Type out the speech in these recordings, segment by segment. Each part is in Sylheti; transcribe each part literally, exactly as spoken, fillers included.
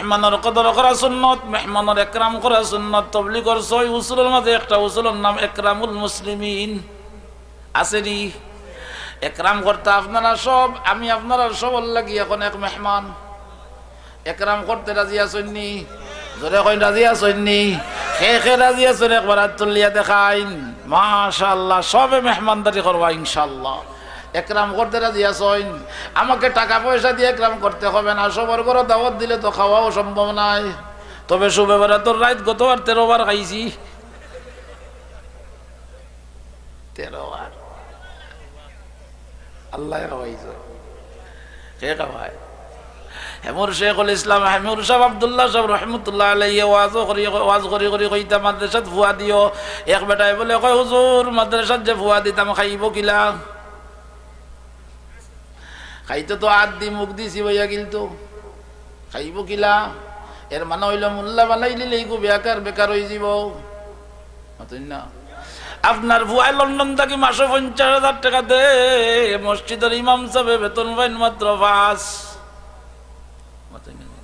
মেহমানর কদর করা সুন্নত, মেহমানর একরাম করা সুন্নত। তবলিগর ছয় উসুলর মাঝে একটা উসুলর নাম একরামুল মুসলিমিন। আছে নি? একরাম করতে আপনারা সব, আমি আপনারা সবর লাগি এখন এক মেহমান। একরাম করতে রাজি আছইন নি? জোরে কইন, রাজি আছইন নি? কে কে রাজি আছইন একবার আত তুলিয়া দেখাইন। মাশাআল্লাহ, সবে মেহমানদারি করবা ইনশাআল্লাহ। একরাম করতে রাজি আছইন? আমাকে টাকা পয়সা দিয়া একরাম করতে হবে না, সবর ঘরো দাওয়াত দিলে তো খাওয়াও সম্ভব নায়। তবে শবে বরাতর রাইত গতবার তেরো বার খাইছি। তেরো বার। আল্লায় খাওয়াইছে। কে খাওয়ায়? হেমুর শেখুল ইসলাম, হেমুর সাব আব্দুল্লাহ সাব রহমতুল্লাহ আলাইহি ওয়াজ করি, ওয়াজ করি করি কইতা, মাদ্রাসাত ফুয়া দিও। এক বেটায় বলে কয়, "হুজুর, মাদ্রাসাত যে ফুয়া দিতাম, খাইবো কিলা?" খাইতো তো আত দি মুখ দি চিবাইয়া গিলতো। খাইবো কিলা? এর মানে অইলো মোল্লা বানাইলিলে ইগু বেকার বেকার অইযিবো। মাতইন না। আপনার ফুয়ায় লন্ডন থাকি মাসো পঞ্চাশ হাজার টেকা দে, মসজিদর ইমাম সাবে বেতন পাইন মাত্র পাঁচ। মাতইন না।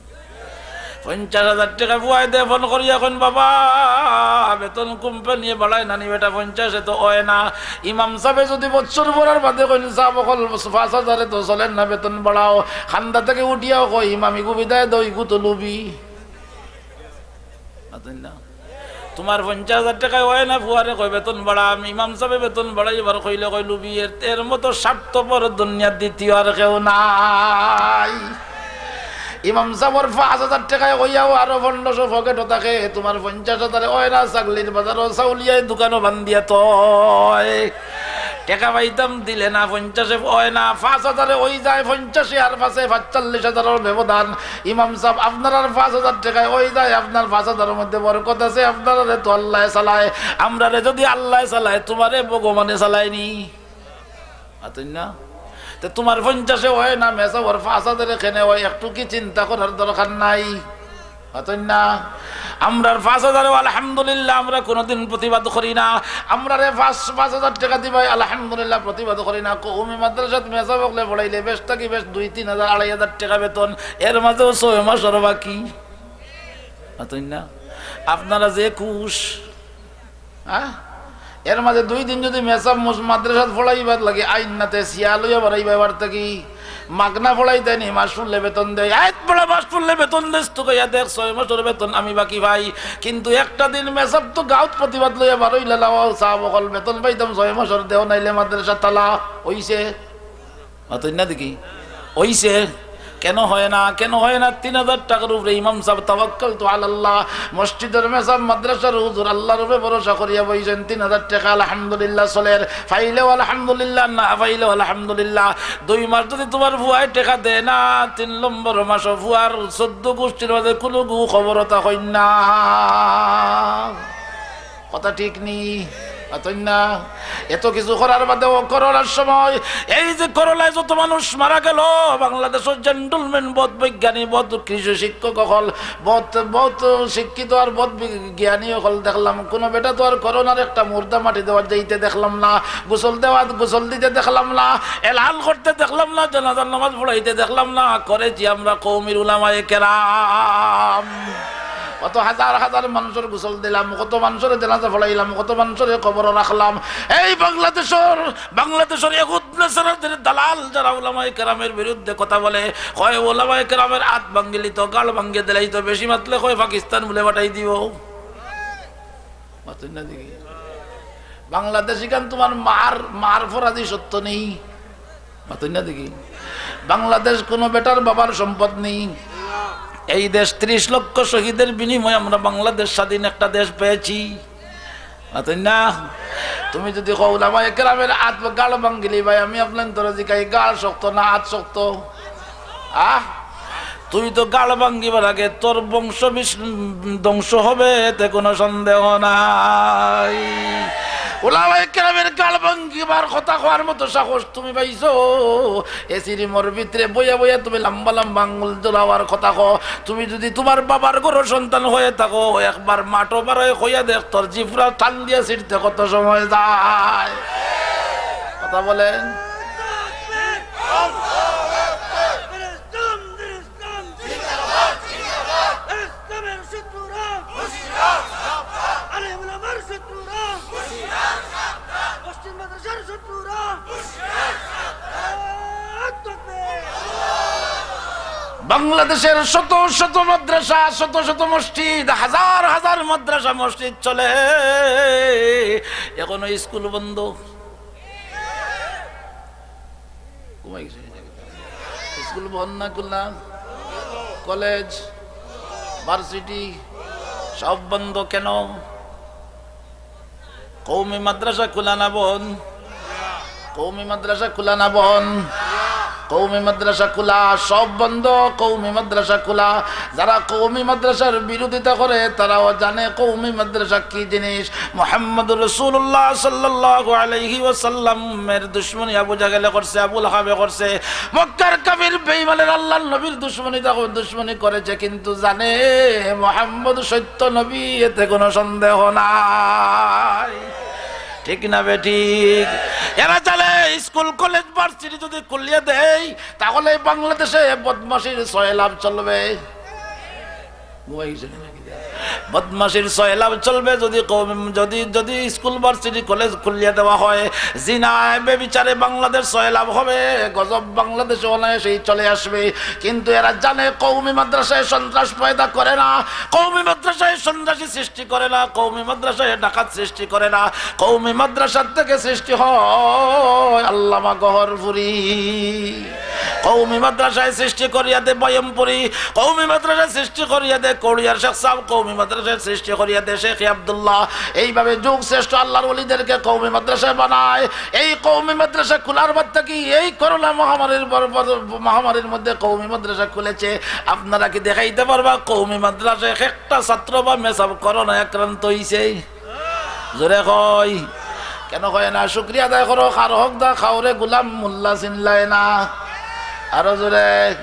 পঞ্চাশ হাজার টেকা ফুয়ায় দে, ফোন করিয়া কইন, "বাবা, বেতন কোম্পানিয়ে বাড়ায় না নি বেটা, পঞ্চাশে তো অয় না।" ইমাম সাবে যুদি বছর ভরার বাদে কইন, "সাব অকল, পাঁচ হাজারে তো চলের না, বেতন বাড়াও।" খান্দা থাকি উঠিয়াও কয়, "ইমাম, ইগু বিদায় দেও, ইগু তো লুবি।" মাতইন না। তুমার পঞ্চাশ হাজার টেকায় অয় না, ফুয়ারে কয়, "বেতন বাড়া।" আমি ইমাম সাবে বেতন বাড়াইবার কইলে কয়, "লুবি।" এর, এর মতো স্বার্থপর দুনিয়ার দ্বিতীয় আর কেউ নাই। ইমাম সাবর পাঁচ হাজার টেকায় অইয়াও আরো পনেরোশো পকেটো থাকে, তুমার পঞ্চাশ হাজারে অয় না, ছাগলির বাজারো চাউলিয়ায় দোকানো বান্দিয়া থয়। টেকা পাইতাম দিলে না, পঞ্চাশে অয় না, পাঁচ হাজারে অইযায়, পঞ্চাশে আর পাঁচে পাঁচচল্লিশ হাজারর ব্যবধান। ইমাম সাব, আপনারার পাঁচ হাজার টেকায় অইযায়, আপনার পাঁচ হাজারর মধ্যে বরকত আছে, আপনারারে তো আল্লায় চালায়, আমরারে যুদি আল্লায় চালায়, তুমারে ভগবানে চালায় নি? মাতইন না? তে তুমার পঞ্চাশে অয় না, মেসাবর পাঁচ হাজারে কেনে অয়, একটু কি চিন্তা করার দরকার নাই? মাতইন না? আমরার পাঁচ হাজারেও আলহামদুলিল্লাহ, আমরা কোনোদিন প্রতিবাদ করি না। আমরারে পাঁচ, পাঁচ হাজার টেকা দিবায়, আলহামদুলিল্লাহ, প্রতিবাদ করি না। কওমি মাদ্রাসাত মেসাব অকলে পড়াইলে বেশ থাকি বেশ দুই তিন হাজার, আড়াই হাজার টেকা বেতন, এর মাঝেও ছয় মাসর বাকি। মাতইন না? আপনারা যে খুশ, হ্যাঁ? এর মাঝে দুই দিন যুদি মেসাব মুস-, মাদ্রাসাত পড়াইবার লাগি আইন নাতে শিয়া লইয়া বাড়াইবা এবার থাকি, মাগনা পড়াইতে নি, মাস ফুরলে বেতন দেয়। আইত পড়া মাস ফুরলে বেতন দেস তো কইয়া দেখ, ছয় মাসর বেতন আমি বাকি পাই। কিন্তু একটা দিন মেসাব তো গাউত প্রতিবাদ লইয়া বারইলা, লাও সাব অকল, বেতন পাইতাম ছয় মাসর, দেও নাইলে মাদ্রাসা তালা। অইছে? মাতইন না দেখি। অইছে? কেনে অয় না? কেনে অয় না? তিন হাজার টেকার উপরে ইমাম সাব তাওয়াক্কালতু আলাল্লাহ, মসজিদর মেসাব, মাদ্রাসার হুজুর আল্লাহর উপরে ভরসা করিয়া বইছইন, তিন হাজার টেকা আলহামদুলিল্লাহ চলের, পাইলেও আলহামদুলিল্লাহ, না পাইলেও আলহামদুলিল্লাহ। দুই মাস যুদি তুমার ফুয়ায় টেকা দেয় না, তিন নম্বর মাসো ফুয়ার চৌদ্দ গুষ্টির মাঝে কুনুগু খবরও থাকইন না। কথা ঠিক নি? মাতইন না? এত কিছু করার বাদেও করোনার সময় এই যে করোনায় যত মানুষ মারা গেল, বাংলাদেশর gentleman, বদ বৈজ্ঞানিক, বদ কৃষি শিক্ষক অকল, বদ, বদ শিক্ষিত আর বদ বি-, জ্ঞানী অকল দেখলাম, কুনু বেটা তো আর করোনার একটা মুর্দা মাটি দেওয়াত যাইতে দেখলাম না, গোসল দেওয়াত গোসল দিতে দেখলাম না, এলান করতে দেখলাম না, জানাজার নামাজ পড়াইতে দেখলাম না। করেছি আমরা কওমির উলামায়ে কেরাম। কত হাজার হাজার মানুষর গোসল দিলাম, কত মানুষর জানাজা পড়াইলাম, কত মানুষরে কবরো রাখলাম। এই বাংলাদেশর, বাংলাদেশর এহুদ নাসারাদের দালাল যারা উলামায়ে কেরামের বিরুদ্ধে কথা বলে, কয় উলামায়ে কেরামের আত ভাঙ্গিলিতো, গাল ভাঙ্গি দিলাইতো, বেশি মাতলে কয় পাকিস্তান বুলে পাঠাই দিবো। মাতইন না দেখি। বাংলাদেশ ইখান তুমার মার, মার ফরাজি সত্য নি? মাতইন না দেখি। বাংলাদেশ কুনু বেটার বাবার সম্পদ নি। এই দেশ ত্রিশ লক্ষ শহীদের বিনিময়ে আমরা বাংলাদেশ স্বাধীন একটা দেশ পেয়েছি। মাতইন না। তুমি যুদি কও উলামায়ে কেরামের আত গাল ভাঙ্গিলিবায়, আমি আপনার ধরে জিকাই, গাল শক্ত না আত শক্ত? আহ? তুই তো গাল ভাঙ্গিবার আগে তোর বংশ বিশ-, ধ্বংস হবে, এতে কোনো সন্দেহ নাই। উলামায়ে কেরামের গাল ভাঙ্গিবার কথা কওয়ার মতো সাহস তুমি পাইছো? এসি রুমর ভিতরে বইয়া বইয়া তুমি লম্বা লম্বা আঙ্গুল দোলাওয়ার কথা কও। তুমি যুদি তুমার বাবার ঘরর সন্তান হয়ে থাকো, একবার মাঠো বারয় কইয়া দেখ, তোর জিফরা টান দিয়া ছিঁড়তে কত সময় যায়। কথা বলেন। বাংলাদেশের শত শত মাদ্রাসা, শত শত মসজিদ, হাজার হাজার মাদ্রাসা মসজিদ চলে, এখনো স্কুল বন্ধ। ঘুমাই গেছে। স্কুল বন্ধ না খোলা? কলেজ, ভার্সিটি সব বন্ধ কেন? কওমি মাদ্রাসা খোলা না বন্ধ? কওমি মাদ্রাসা খোলা না বন্ধ? কওমি মাদ্রাসা খোলা, সব বন্ধ, কওমি মাদ্রাসা খোলা। যারা কওমি মাদ্রাসার বিরোধিতা করে, তারাও জানে কওমি মাদ্রাসা কি জিনিস। মুহাম্মদুর রাসূলুল্লাহ সাল্লাল্লাহু আলাইহি ওয়াসাল্লামের দুশমনি আবু জাহেলে করছে, আবু লাহাবে করছে, মক্কার কাফির বেঈমানের আল্লাহর নবীর দুশমনি, তখন দুশমনি করেছে, কিন্তু জানে মুহাম্মদ সত্য নবী, এতে কোনো সন্দেহ নাই। ঠিক না বেঠিক? এরা জানে স্কুল, কলেজ, ভার্সিটি যদি খুলিয়ে দেয়, তাহলে বাংলাদেশে বদমাশির ছয় লাভ চলবে। ঘুমাই গেছে নাকি? বদমাশির ছয় লাভ চলবে যদি কওমি, যদি, যদি স্কুল, ভার্সিটি, কলেজ খুলিয়ে দেওয়া হয়। জিনায়, ব্যভিচারে বাংলাদেশ ছয় লাভ হবে, গজব বাংলাদেশে অনায়াসেই চলে আসবে। কিন্তু এরা জানে কওমি মাদ্রাসায় সন্ত্রাস পয়দা করে না, কওমি মাদ্রাসায় সন্ত্রাসী সৃষ্টি করে না, কওমি মাদ্রাসায় ডাকাত সৃষ্টি করে না, কওমি মাদ্রাসার থেকে সৃষ্টি হয় আল্লামা গহরপুরি। কওমি মাদ্রাসায় সৃষ্টি করিয়া দে বয়মপুরি, কওমি মাদ্রাসায় সৃষ্টি করিয়া দে কৌড়িয়ার শেখ সাহেব, কওমি মাদ্রাসায় সৃষ্টি করিয়া দে শেখ আব্দুল্লাহ। এইভাবে যুগ শ্রেষ্ঠ আল্লাহর ওলিদেরকে কওমি মাদ্রাসায় বানায়। এই কওমি মাদ্রাসা খোলার বাদ থাকি এই করোনা মহামারীর পর, পর, মহামারীর মধ্যে কওমি মাদ্রাসা খুলেছে। আপনারা কি দেখাইতে পারবা কওমি মাদ্রাসায় একটা ছাত্র বা মেসাব করোনা আক্রান্ত হইছে? জোরে কই। কেন কয় না? শুকরিয়া আদায় করো, কার হক দা খাওরে গুলাম মোল্লা চিনলায় না। আরো জোরে।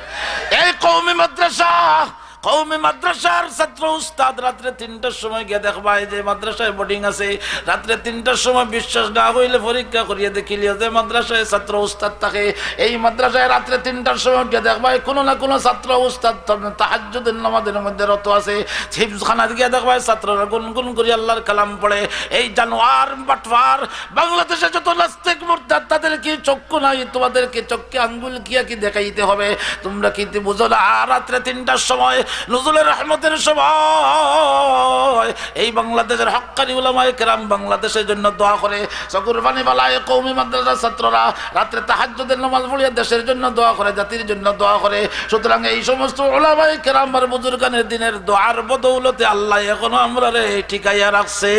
এই কওমি মাদ্রাসা, কওমি মাদ্রাসার ছাত্র উস্তাদ রাত্রে তিনটার সময় গিয়া দেখবায় যে মাদ্রাসায় বোর্ডিং আছে, রাত্রে তিনটার সময় বিশ্বাস না হইলে পরীক্ষা করিয়া দেখিলিও যে মাদ্রাসায় ছাত্র উস্তাদ থাকে। এই মাদ্রাসায় রাত্রে তিনটার সময় গিয়া দেখবায় কোনো না কোনো ছাত্র উস্তাদ তাহাজ্জুদের নামাজের মধ্যে রত আছে। হিফজখানাত গিয়া দেখবায় ছাত্ররা গুনগুন করি আল্লাহর কালাম পড়ে। এই জানোয়ার বাটপার, বাংলাদেশে যত নাস্তিক মুরতাদ, তাদের কি চক্ষু নাই? তোমাদের কি চক্ষে আঙ্গুল দিয়া কি দেখাইতে হবে? তোমরা কি বুঝো না? রাত্রে তিনটার সময়, নজুলের রহমতের সময়, এই বাংলাদেশের হক্কানি উলামায়ে কেরাম বাংলাদেশের জন্য দোয়া করে। চকুর পানি ফালায় কওমি মাদ্রাসার ছাত্ররা রাত্রে তাহাজ্জুদের নামাজ পড়িয়া দেশের জন্য দোয়া করে, জাতির জন্য দোয়া করে। সুতরাং এই সমস্ত উলামায়ে কেরাম আর বুজুর্গানে দ্বীনের দোয়ার বদৌলতে আল্লায় এখনো আমরারে টিকাইয়া রাখছে।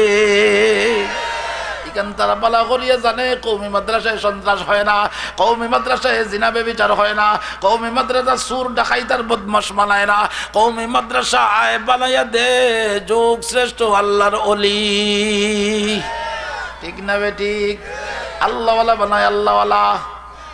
ইখান তারা ভালা করিয়া জানে, কওমি মাদ্রাসায় সন্ত্রাস হয় না, কওমি মাদ্রাসায় জিনা ব্যভিচার হয় না, কওমি মাদ্রাসা চুর ডাকাইত আর বদমাশ বানায় না, কওমি মাদ্রাসায় বানাইয়া দে যুগ শ্রেষ্ঠ আল্লাহর ওলি। ঠিক না বেঠিক? আল্লাহওয়ালা বানায় আল্লাহওয়ালা,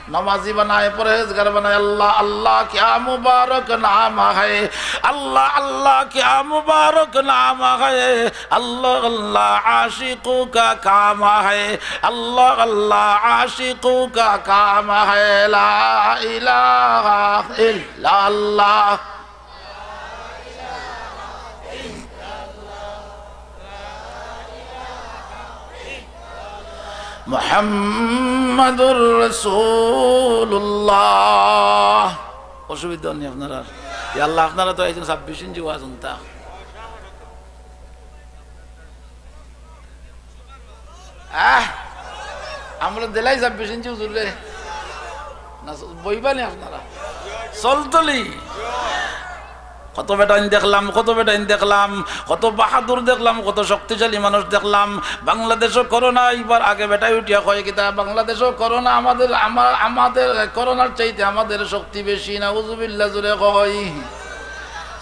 নমাজি বানায়, পরহেজগার বানায়। আল্লাহ, আল্লাহ, ক্যা মুবারক নাম হ্যায়। আল্লাহ, আল্লাহ, ক্যা মুবারক নাম হ্যায়। আল্লাহ, আল্লাহ, আশিকু কা কাম হ্যায়। আল্লাহ, আল্লাহ, আশিকু কা কাম হ্যায়। লা ইলাহা ইল্লাল্লাহ। মুহাম্মাদুর রাসূলুল্লাহ। অসুবিধা নেই আপনারা। ইয়া আল্লাহ, আপনারা তো একজন ছাব্বিশ ইঞ্চি ওয়াজ হুনতা। আহ, আমরা দিলাই ছাব্বিশ ইঞ্চি হুজুর রে। না, বইবা নি আপনারা? চলতলি। কত বেটাইন দেখলাম, কত বেটাইন দেখলাম, কত বাহাদুর দেখলাম, কত শক্তিশালী মানুষ দেখলাম। বাংলাদেশও করোনা, এইবার আগে বেটায় উঠিয়া কয় কিতা, বাংলাদেশও করোনা আমাদের, আমা-, আমাদের করোনার চাইতে আমাদের শক্তি বেশি। নাউজুবিল্লাহ, জোরে কই।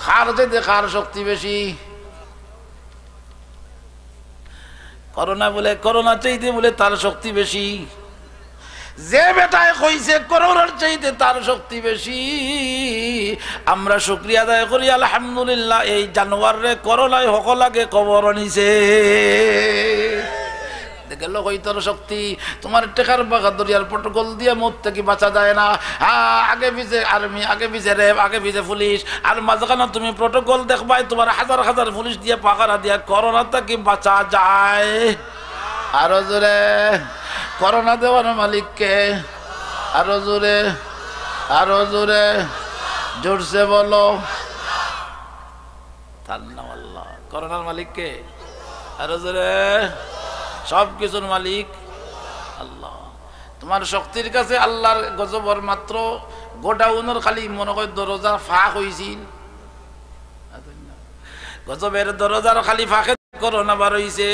কার চাইতে কার শক্তি বেশি? করোনা বলে, করোনা চাইতে বলে তার শক্তি বেশি। যে বেটায় কইছে করোনার চাইতে তার শক্তি বেশি, আমরা শুকরিয়া আদায় করি, আলহামদুলিল্লাহ, এই জানোয়াররে করোনায় হকল আগে কবর নিছে। গেল কই তোর শক্তি? তোমার টেকার বাগাদুরিয়ার প্রটোকল দিয়া মউত থাকি বাঁচা যায় না। আ, আগে পিছে আর্মি, আগে পিছে র‍্যাব, আগে পিছে পুলিশ, আর মাঝখানো তুমি প্রটোকল দেখবায়, তোমার হাজার হাজার পুলিশ দিয়া পাহারা দিয়া করোনা থাকি বাঁচা যায়। আরো জোরে, করোনা দেওয়ার মালিক কে? আরো জোরে, আরো জোরে। জোরসে বলো। তার নাম আল্লাহ। করোনার মালিক কে? আরো জোরে। সব কিছুর মালিক আল্লাহ। তোমার শক্তির কাছে আল্লাহর গজবর মাত্র গোডাউনর খালি মনে হয় দরজার ফাঁক হইছিল। গজবের দরজার খালি ফাঁকে করোনা বার হইছে।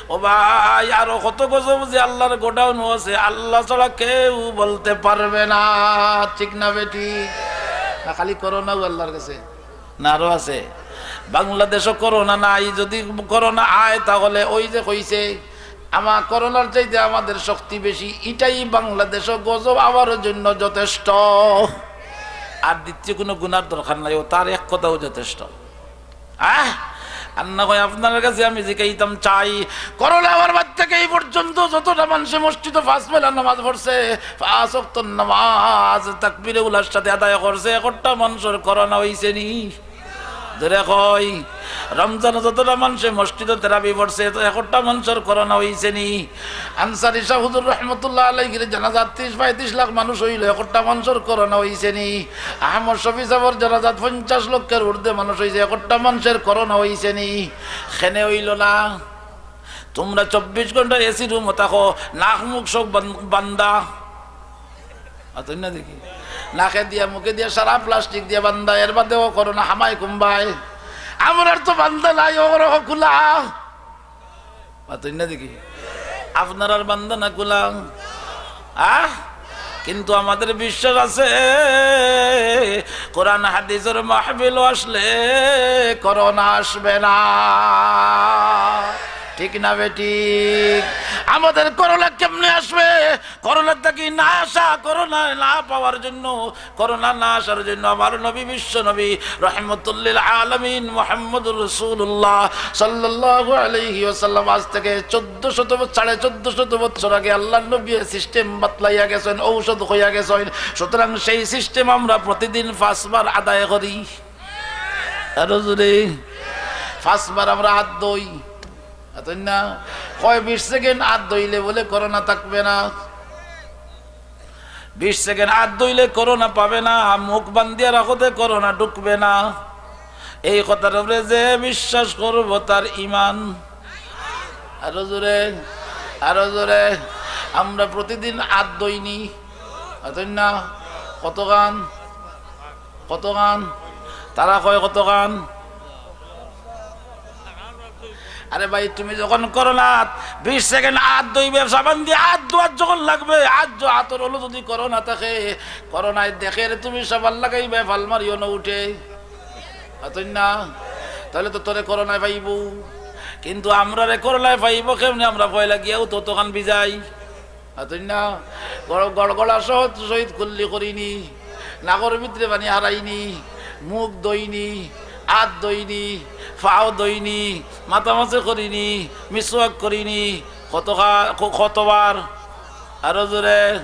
ও ভাই, আরো কত গজব যে আল্লাহর গোডাউন আছে, আল্লাহ ছাড়া কেউ বলতে পারবে না। ঠিক না বেঠিক? না, খালি করোনাও আল্লাহর কাছে? না, আরো আছে। বাংলাদেশও করোনা নাই, যদি করোনা আয় তাহলে ওই যে কইছে, আমার করোনার চাইতে আমাদের শক্তি বেশি, এটাই বাংলাদেশও গজব আমার জন্য যথেষ্ট। আর দ্বিতীয় কোনো গুনার দরকার নাই, ও তার এক কথাও যথেষ্ট। আহ, আর না হয় আপনার কাছে আমি জিকাইতাম চাই, করোনা আমার বাদ থেকে এই পর্যন্ত যতটা মানুষে মসজিদে পাঁচ বেলা নামাজ পড়ছে, পাঁচ ওয়াক্ত নামাজ, তাকবিরে উলার সাথে আদায় করছে, একটা মানুষের করোনা হইছে নি? ধরে কই, রমজানে যতটা মানুষে মসজিদে তেরাবি পড়ছে, তো একটা মানুষের করোনা হইছে নি? আনসারী শাহ হুজুর রহমতুল্লাহ আলাইহির জানাজাত ত্রিশ পঁয়ত্রিশ লাখ মানুষ হইল, একটা মানুষের করোনা হইছে নি? আহমদ শফি সাহেবর জানাজাত পঞ্চাশ লক্ষের ঊর্ধ্বে মানুষ হইছে, একটা মানুষের করোনা হইছে নি? কেনে হইল না? তোমরা চব্বিশ ঘন্টা এসি রুমো থাকো, নাক মুখ সব বান-, বান্দা। অতই না দেখি, নাকে দিয়া মুখে দিয়া সারা প্লাস্টিক দিয়া বান্দা, এর বাদেও করোনা হামায় কুম্বায়। আমরার তো বান্দা নাই, ওর খোলা। অতই না দেখি, আপনারার বান্দা না খোলা? আহ, কিন্তু আমাদের বিশ্বাস আছে, কোরআন হাদিসের মাহফিল আসলে করোনা আসবে না। ঠিক না বেঠিক? আমাদের করোনা কেমনে আসবে? করোনার থাকি না আসা, করোনা না পাওয়ার জন্য, করোনা না আসার জন্য আমার নবী, বিশ্ব নবী, রহমতুল্লিল আলামিন মুহাম্মদুর রাসূলুল্লাহ সাল্লাল্লাহু আলাইহি ওয়াসাল্লাম আজ থেকে চোদ্দ শত বছর, সাড়ে চোদ্দ শত বছর আগে আল্লাহর নবী সিস্টেম বাতলাইয়া গেছেন, ঔষধ কইয়া গেছেন। সুতরাং সেই সিস্টেম আমরা প্রতিদিন পাঁচবার আদায় করি। আরো জোরে, পাঁচবার আমরা হাত ধুই। অতই না? কয় বিশ সেকেন্ড হাত ধইলে বলে করোনা থাকবে না। বিশ সেকেন্ড হাত ধইলে করোনা পাবে না, মুখ বান্ধিয়া রাখো তে করোনা ঢুকবে না। এই কথার উপরে যে বিশ্বাস করব তার ইমান। আরো জোরে, আরো জোরে। আমরা প্রতিদিন হাত ধইনি, অতই না? কতখান? কতখান? তারা কয় কতখান? আরে ভাই, তুমি যখন করোনা বিশ সেকেন্ড হাত ধইবে, সাবান দিয়ে হাত ধোয়ার যখন লাগবে, হাত ধো-, হাতর হলো যদি করোনা থাকে, করোনায় দেখে রে তুমি সাবান লাগাইবে, ফাল মারিও না উঠে। অতই না? তাহলে তো তোরে করোনায় পাইবো। কিন্তু আমরারে করোনায় পাইবো কেমনে? আমরা পয়লা গিয়াও তো তখন ভিজাই। অতই না? গড়-, গড়গড়া সহ শহীদ কুল্লি করিনি, নাকর ভিতরে পানি হারাইনি, মুখ ধইনি, হাত ধইনি, পাও ধইনি, মাথা মাছে করিনি, মিসওয়াক করিনি, কত খা-, ক-, কতবার? আরো জোরে।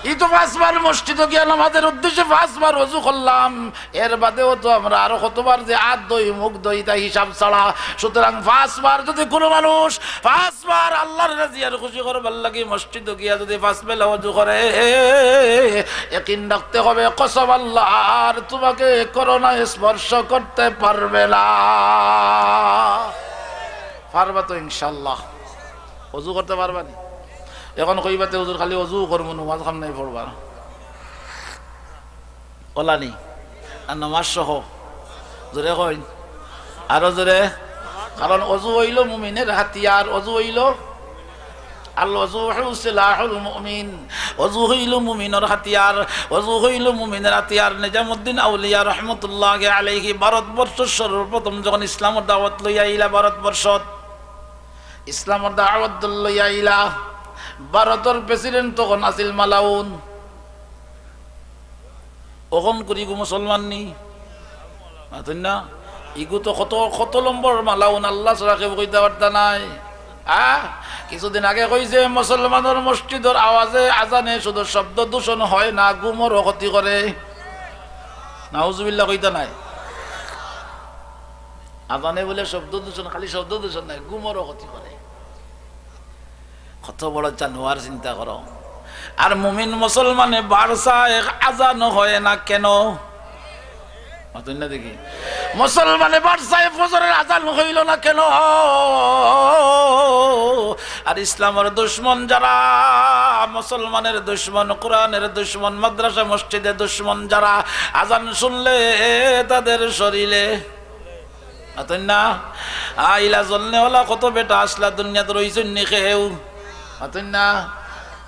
ই তো পাঁচবার মসজিদে গিয়া নামাজের উদ্দেশ্যে পাঁচবার অজু করলাম, এর বাদেও তো আমরা আরো কতবার যে হাত ধই, মুখ ধই, তা হিসাব ছাড়া। সুতরাং পাঁচবার যদি কোনো মানুষ পাঁচবার আল্লাহর রাজি আর খুশি করবার লাগি মসজিদে গিয়া যদি পাঁচ বেলা অজু করে, একিন রাখতে হবে, কসম আল্লাহর, তোমাকে করোনা স্পর্শ করতে পারবে না। পারবা তো ইনশাআল্লাহ? অজু করতে পারবা নি? এখন কইবা তে, "হুজুর, খালি অজু করমু, নমাজ কাম নাই পড়বার।" ওলানি আর নমাজ সহ। জোরে কইন, আরো জোরে। কারণ অজু হইল মুমিনের হাতিয়ার, অজু হইল, আল ওযু সিলাহুল মুমিন। অজু হইল মুমিনের হাতিয়ার, অজু হইল মুমিনের হাতিয়ার। নিজামুদ্দিন আউলিয়া রহমতুল্লাহ আলাইহি ভারতবর্ষ সর্বপ্রথম যখন ইসলামের দাওয়াত লইয়া আইলা ভারতবর্ষত, ইসলামের দাওয়াত লইয়া আইলা, ভারতের প্রেসিডেন্ট তখন আছিল মালাউন। অখন করি গো মুসলমান নি? মাতইন না? ইগু তো কত, কত নম্বর মালাউন, আল্লাহ ছাড়া কেউ কইতা পারতা নায়। আ? কিছুদিন আগে কইছে মুসলমানের মসজিদর আওয়াজে, আজানে শুধু শব্দ দূষণ হয় না, ঘুমরও ক্ষতি করে। নাউজুবিল্লাহ কইতা নায়? আজানে বলে শব্দ দূষণ, খালি শব্দ দূষণ নায়, ঘুমরও ক্ষতি করে। কত বড় জানোয়ার চিন্তা করো। আর মুমিন মুসলমানে বারসায় আজান হয় না কেন? মাতইন না দেখি। মুসলমানে বারসায় ফজরের আজান হইল না কেন? আর ইসলামের দুশমন যারা, মুসলমানের দুশমন, কোরআনের দুশমন, মাদ্রাসা মসজিদে দুশমন যারা, আজান শুনলে তাদের শরীরে, মাতইন না? আইলা জলনেওয়ালা কত বেটা আসলা দুনিয়াত, রইছইন নি কেউ? মাতইন না?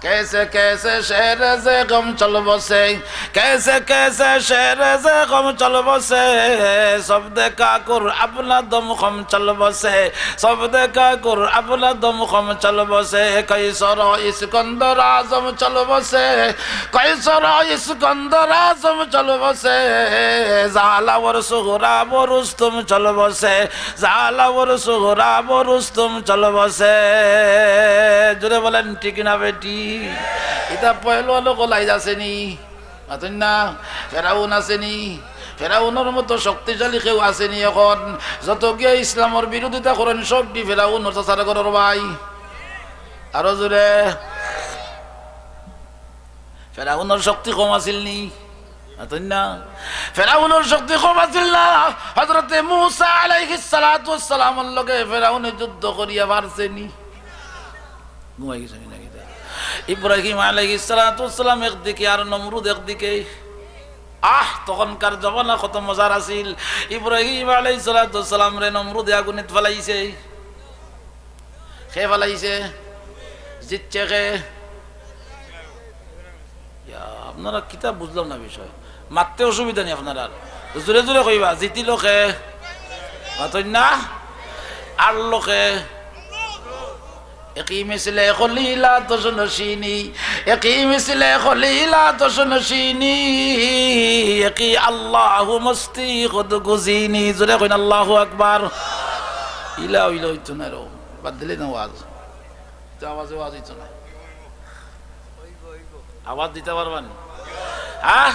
کیسے کیسے شہر سے غم چل بسے، کیسے کیسے شہر سے غم چل بسے، سب دے کاکر اپنا دم خم چل بسے، سب دے کاکر اپنا دم خم چل بسے، قیصر و اسکندر اعظم چل بسے، قیصر و اسکندر اعظم چل بسے، زهرا و سهراب و رستم چل بسے، زهرا و سهراب و رستم چل بسے। জোরে বলেন, ঠিক না বেটি? ইতা পয়লওয়ান অকল আইজ আছে নি? মাতইন না? ফেরাউন আছে নি? ফেরাউনর মতো শক্তিশালী কেউ আছে নি অখন? যত গিয়া ইসলামর বিরোধিতা করইন, সবডি ফেরাউনর চাচার ঘরর ভাই। আরো জোরে। ফেরাউনর শক্তি কম আছিল নি? মাতইন না? ফেরাউনর শক্তি কম আছিল না। হযরতে মুসা আলাইহিস সালাতু ওয়াস সালামর লগে ফেরাউনে যুদ্ধ করিয়া পারছে নি? ঘুমাই গেছে নি নাকি? ইব্রাহিম আলাইহিস সালাতু ওয়াস সালাম একদিকে আর নমরুদ একদিকে। আহ, তখনকার জমানা কত মজার আছিল। ইব্রাহিম আলাইহিস সালাতু ওয়াস সালামরে নমরুদে আগুনিত ফালাইছে। কে ফালাইছে? জিতছে কে? ইয়া, আপনারা কিতা বুঝলাম না বিষয়। মাততে অসুবিধা নি আপনারার? তো জোরে জোরে কইবা, জিতিল কে? মাতইন না? হারলো কে? একই মিছিলে খলিল আতশ নশিনি, একই মিছিলে খলিল আতশ নশিনি, একই আল্লাহু মস্তি খুদ গুজিনি। জোরে কইন আল্লাহু আকবার। ইলা অইলে অইতো না রে, বাদ দিলে না ওয়াজ। তো আওয়াজে ওয়াজ অইতো না। আওয়াজ দিতা পারবা নি? হ্যাঁ?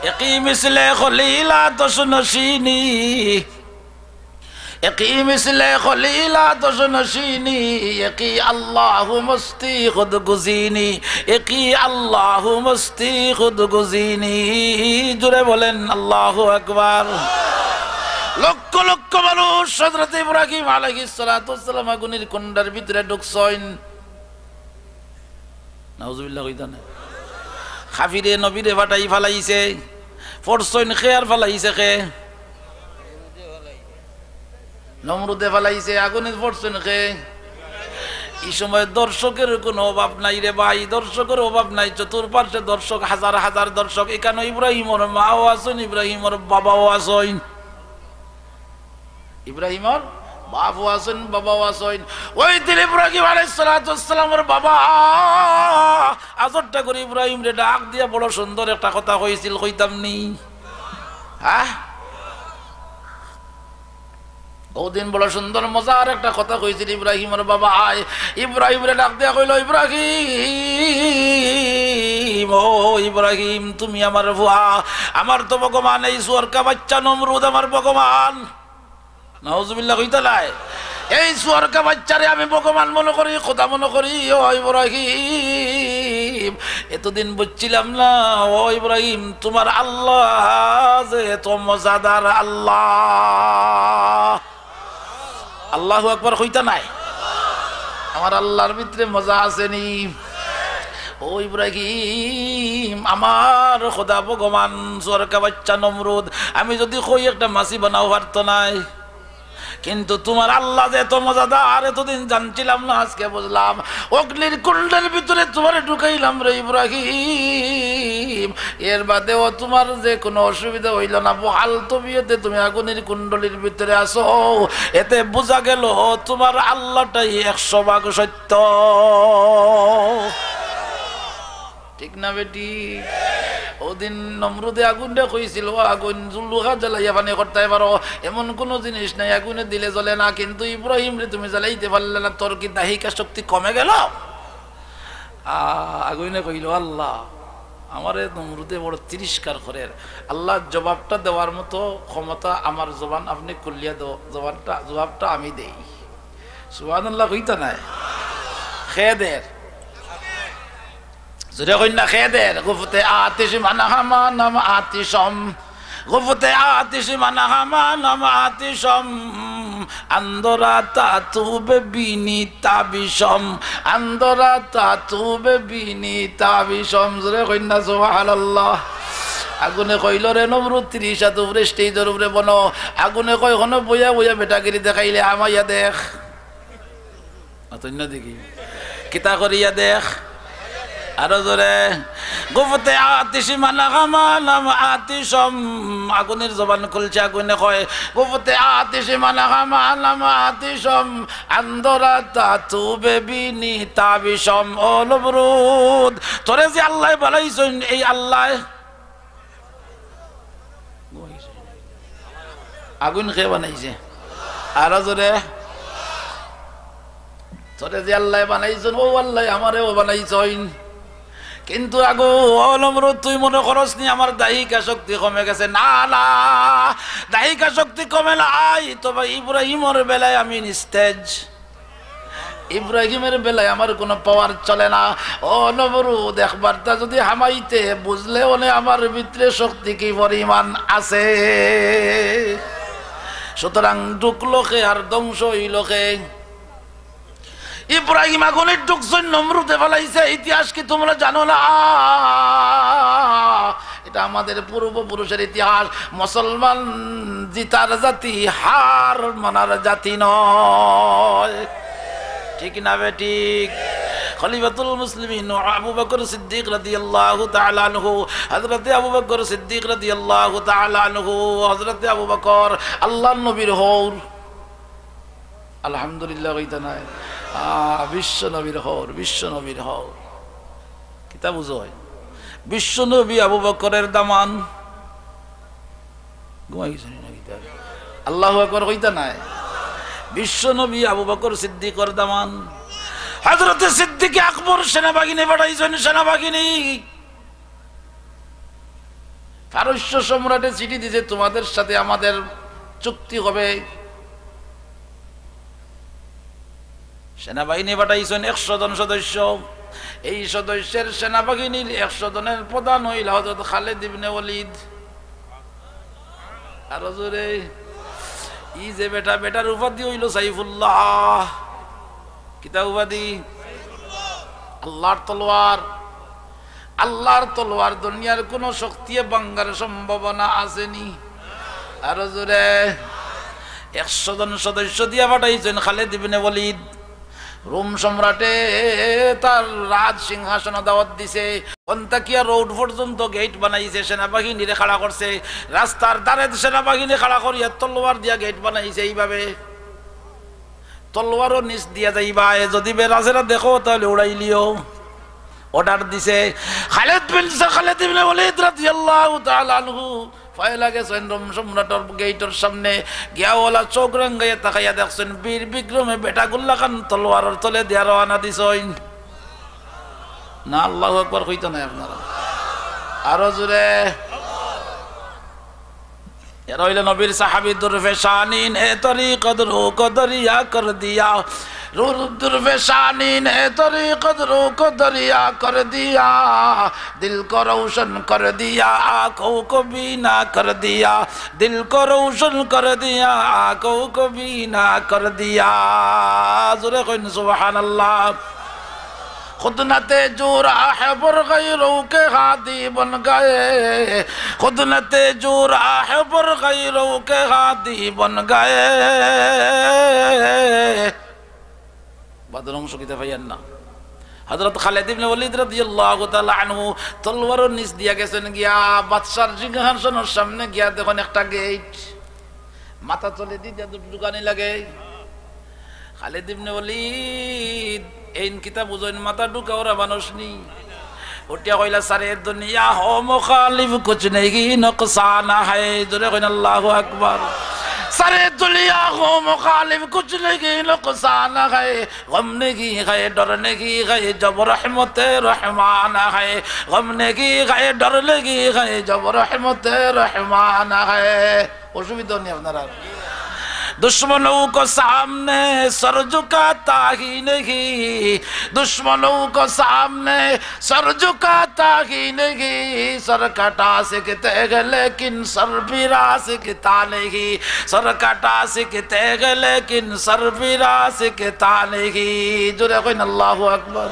একই মিছিলে খলিল আতশ নশিনি, একই মিছিলে খলিল আতশ নশিনি, একই আল্লাহু মস্তি খুদ গুজিনি, একই আল্লাহু মস্তি খুদ গুজিনি। জোরে বলেন আল্লাহু আকবার। লক্ষ লক্ষ মানুষ হযরত ইব্রাহিম আলাইহিস সালাতু ওয়াস সালাম আগুনের কুণ্ডার ভিতরে ঢুকছইন। নাউজুবিল্লাহ কইতা না? কাফিরে নবীরে ফাটাই ফালাইছে, পড়ছইন কে আর ফালাইছে কে? নমরুদে ফালাইছে, আগুনে পড়ছইন কে? এই সময় দর্শকের কোনো অভাব নাই রে ভাই, দর্শকের অভাব নাই, চতুর্পার্শ্বে দর্শক, হাজার হাজার দর্শক। ইখানো ইব্রাহিমর মাও আছইন, ইব্রাহিমর বাবাও আছইন। ইব্রাহিমর বাপও আছইন, বাবাও আছইন। ওই দিন ইব্রাহিম আলাইহিস সালাতু ওয়াস সালামর বাবা আজরটা করি ইব্রাহিমরে ডাক দিয়া বড় সুন্দর একটা কথা কইছিল, কইতাম নি? হ্যাঁ? ওদিন বড় সুন্দর মজার একটা কথা কইছিল ইব্রাহিমর বাবায়। ইব্রাহিমরে ডাক দিয়া কইল, "ইব্রাহিম, ও ইব্রাহিম, তুমি আমার ফুয়া, আমার তো ভগবান এই শুয়োরকা বাচ্চা নমরুদ আমার ভগবান।" নাউজুবিল্লাহ কইতা নায়? এই শুয়োরকা বাচ্চারে আমি ভগবান মনো করি, খোদা মনো করি। ও ইব্রাহিম, এতদিন বুঝছিলাম না, ও ইব্রাহিম, তুমার আল্লাহ যে এত মজাদার আল্লাহ। আল্লাহু আকবার কইতা নায়? আমার আল্লাহর ভিতরে মজা আছে নি? ও ইব্রাহিম, আমার খোদা ভগবান, শুয়োরকা বাচ্চা নমরুদ, আমি যদি কই একটা মাছি বানাও পারতো নায়। কিন্তু তুমার আল্লাহ যে এত মজাদার, এতদিন জানছিলাম না, আজকে বুঝলাম। অগ্নির কুণ্ডের ভিতরে তুমারে ঢুকাইলাম রে ইব্রাহিম, এর বাদেও তুমার যে কোনো অসুবিধা হইল না। বহাল তবিয়তে তুমি আগুনের কুণ্ডলীর ভিতরে আছো, এতে বুঝা গেল তুমার আল্লাহটাই একশো ভাগ সত্য। ঠিক না বেটি? ওদিন নমরুদে আগুনরে কইছিল, "ও আগুন, জুলুখা জ্বালাইয়া পানি করতায় পারো, এমন কোনো জিনিস নাই, আগুনে দিলে জ্বলে না, কিন্তু ইব্রাহিমরে তুমি জ্বালাইতে পারলে না, তোর কি দাহিকা শক্তি কমে গেল?" আ-, আগুনে কইল, "আল্লাহ, আমারে নমরুদে বড় তিরস্কার করের, আল্লাহ জবাবটা দেওয়ার মতো ক্ষমতা আমার জবান আপনি খুলিয়া দেও, জবানটা, জবাবটা আমি দেই।" সুবহানাল্লাহ কইতা নায়? কে দের? জোরে কইন না, খেদের। গুফতে আতিশ মান হামানাম আতিশম। গুফতে আতিশ মান হামানাম আতিশম। আন্দরা তাতুবে বিনি তাবিশম। আন্দরা তাতুবে বিনি তাবিশম। জোরে কইন না, সুবহানাল্লাহ। আগুনে কইল, "রে নমরুদ, তিরিশ হাত উপরে স্টেজর উপরে বনো।" আগুনে কয়, "হনো বইয়া বইয়া বেটাগিরি দেখাইলে, হামাইয়া দেখ।" অতন্য দেখি। কিতা করিয়া দেখ। আরো জোরে। গুফতে আতিশ মান হামানাম আতিশম। আগুনের জবান খুলছে, আগুনে কয়, "গুফতে আতিশ মান হামানাম আতিশম। আন্দরা তাতুবে বিনি তাবিশম।" ও নমরুদ, তোরে যে আল্লায় বানাইছইন, এই আল্লায় আগুন কে বানাইছে? আরো জোরে। তোরে যে আল্লায় বানাইছইন, ও আল্লায় আমারেও বানাইছইন। কিন্তু আগু, ও নমরুদ, তুই মনে করস নি আমার দাহিকা শক্তি কমে গেছে? না, না, দাহিকা শক্তি কমে নাই। তবে ইব্রাহিমর বেলায় আমি নিস্তেজ। ইব্রাহিমর বেলায় আমার কোনো পাওয়ার চলে না। ও নমরুদ, একবারটা যদি হামাইতে বুঝলে অনে আমার ভিতরে শক্তি কি পরিমাণ আছে। সুতরাং ঢুকলো কে আর ধ্বংস অইলো কে? ইব্রাহিম আগুনে ঢুকছইন, নমরুদে ফালাইছে। ইতিহাস কি তোমরা জানো না? এটা আমাদের পূর্বপুরুষের ইতিহাস। মুসলমান জিতার জাতি, হার মানার জাতি নয়। ঠিক না বেঠিক? খলিফাতুল মুসলিমিন আবু বকর সিদ্দিক রাদিয়াল্লাহু তাআলা আনহু, হযরতে আবু বকর সিদ্দিক রাদিয়াল্লাহু তাআলা আনহু, হযরতে আবু বকর আল্লাহর নবীর হউর। আলহামদুলিল্লাহ কইতা নায়? আ, বিশ্ব নবীর হউর, বিশ্ব নবীর হউর। কিতা বুঝো? বিশ্ব নবী আবু বকরের দামান। ঘুমাই গেছেন না কিতা? আল্লাহু আকবার কইতা নায়? বিশ্ব নবী আবু বকর সিদ্দিকর দামান। হযরতে সিদ্দিকে আকবর সেনাবাহিনী পাঠাইছইন, সেনাবাহিনী। পারস্য সম্রাটে চিঠি দিছে, "তোমাদের সাথে আমাদের চুক্তি হবে।" সেনাবাহিনী পাঠাইছইন একশো জন সদস্য। এই সদস্যের সেনাবাহিনীর একশো জনের প্রধান অইলা হযরত খালিদ ইবনে ওয়ালিদ। আরো জোরে। ই যে বেটা, বেটার উপাধি অইলো সাইফুল্লাহ। কিতা উপাধি? আল্লাহর তলোয়ার। আল্লাহর তলোয়ার দুনিয়ার কোনো শক্তিয়ে ভাঙ্গার সম্ভাবনা আছে নি? আরো জোরে। একশো জন সদস্য দিয়া পাঠাইছইন খালিদ ইবনে ওয়ালিদ। রোম সম্রাটে তার রাজ সিংহাসনে দাওয়াত দিছে। আন্তাকিয়া রোড পর্যন্ত গেট বানাইছে, সেনাবাহিনীরে খাড়া করছে। রাস্তার ধারে সেনাবাহিনী খাড়া করিয়া তলোয়ার দিয়া গেট বানাইছে এইভাবে। তলোয়ারও নিচ দিয়া যাইবায়, যদি বেড়াছেড়া দেখো তাহলে উড়াইলিও। অর্ডার দিছে। খালিদ বিন সা-, খালিদ ইবনে ওয়ালিদ রাদিয়াল্লাহু তাআলা আনহু পয়লা গেছইন রোম সম্রাটর গেইটর সামনে, গিয়া ওলা চোখ রাঙ্গাইয়া তাকাইয়া দেখছইন বীর বিক্রমে বেটাগুল্লা খান তলোয়ারর তলে দিয়া রওয়ানা দিছইন। না, আল্লাহু আকবার কইতা নায় আপনারা? আরো জোরে। এরা অইলা নবীর সাহাবী। درفشانی نے طریقت رو کو دریا کر دیا، رو درفشانی نے طریقت رو کو دریا کر دیا، دل کو روشن کر دیا، آنکھوں کو بینا کر دیا، دل کو روشن کر دیا، آنکھوں کو بینا کر دیا۔ জোরে কইন সুবহানাল্লাহ। خود نہ تھے جو راہبر غیروں کے ہادی بن گئے، خود نہ تھے جو راہبر غیروں کے ہادی بن گئے۔ বাদর অংশ কিতা পাইয়ার না? হযরত খালিদ ইবনে ওয়ালিদ রাদিয়াল্লাহু তাআলা আনহু তলোয়ারর নিচ দিয়া গেছইন গিয়া, বাদশার সিংহাসনর সামনে গিয়া দেখইন একটা গেইট। মাথা তলেদি দিয়া ঢুকানি লাগে। খালিদ ইবনে ওয়ালিদ, এইন কিতা বুঝইন, মাথা ঢুকাওরা মানুষ নি। উঠিয়া কইলা, سرِ دنیا ہو مخالف کچھ نہیں نقصان ہے۔ জোরে কইন আল্লাহু আকবার। سرِ دنیا ہو مخالف کچھ نہیں نقصان ہے، غم نہیں ہے، ڈر نہیں ہے، جب رحمتِ رحمان ہے، غم نہیں ہے، ڈر نہیں ہے، جب رحمتِ رحمان ہے۔ অসুবিধা নি আপনারার? दुश्मनों को सामने सर झुकाता ही नहीं, दुश्मनों को सामने सर झुकाता ही नहीं, सर कटा सीखते हैं लेकिन सर बिरा सीखता नहीं, सर कटा सीखते हैं लेकिन सर बिरा सीखता नहीं। জোরে কইন আল্লাহু আকবার।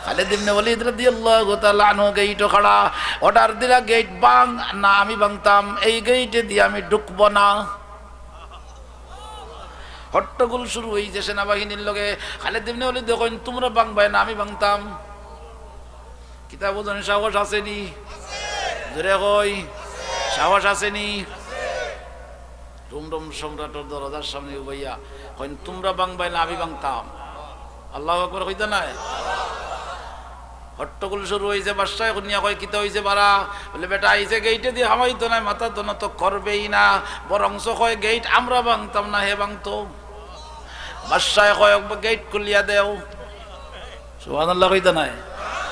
খালিদ ইবনে ওয়ালিদ রাদিয়াল্লাহু তাআলা আনহু গেইটো খাড়া, অর্ডার দিলা, "গেইট ভাঙ, না আমি ভাঙতাম, এই গেইটে দিয়া আমি ঢুকবো না।" হট্টগোল শুরু অইছে সেনাবাহিনীর লগে। খালিদ ইবনে ওয়ালিদে কইন, "তুমরা ভাঙবায় না আমি ভাঙতাম?" কিতা বুঝইন, সাহস আছে নি? জোরে কই, সাহস আছে নি? রোম সম্রাটর দরজার সামনে উবাইয়া কইন, "তুমরা ভাঙবায় না আমি ভাঙতাম?" আল্লাহু আকবার কইতা নায়? হট্টগোল শুরু অইছে, বাদশায় হুনিয়া কয়, "কিতা অইছে বারা?" বলে, "বেটা আইছে, গেইটে দি হামাইতো নায়, মাথা তো নত করবেই না, বরঞ্চ কয় গেইট আমরা ভাঙতাম না, হে ভাঙতো।" বাদশায় কয়, "গেইট খুলিয়া দেও।" সুবহানাল্লাহ কইতা নায়?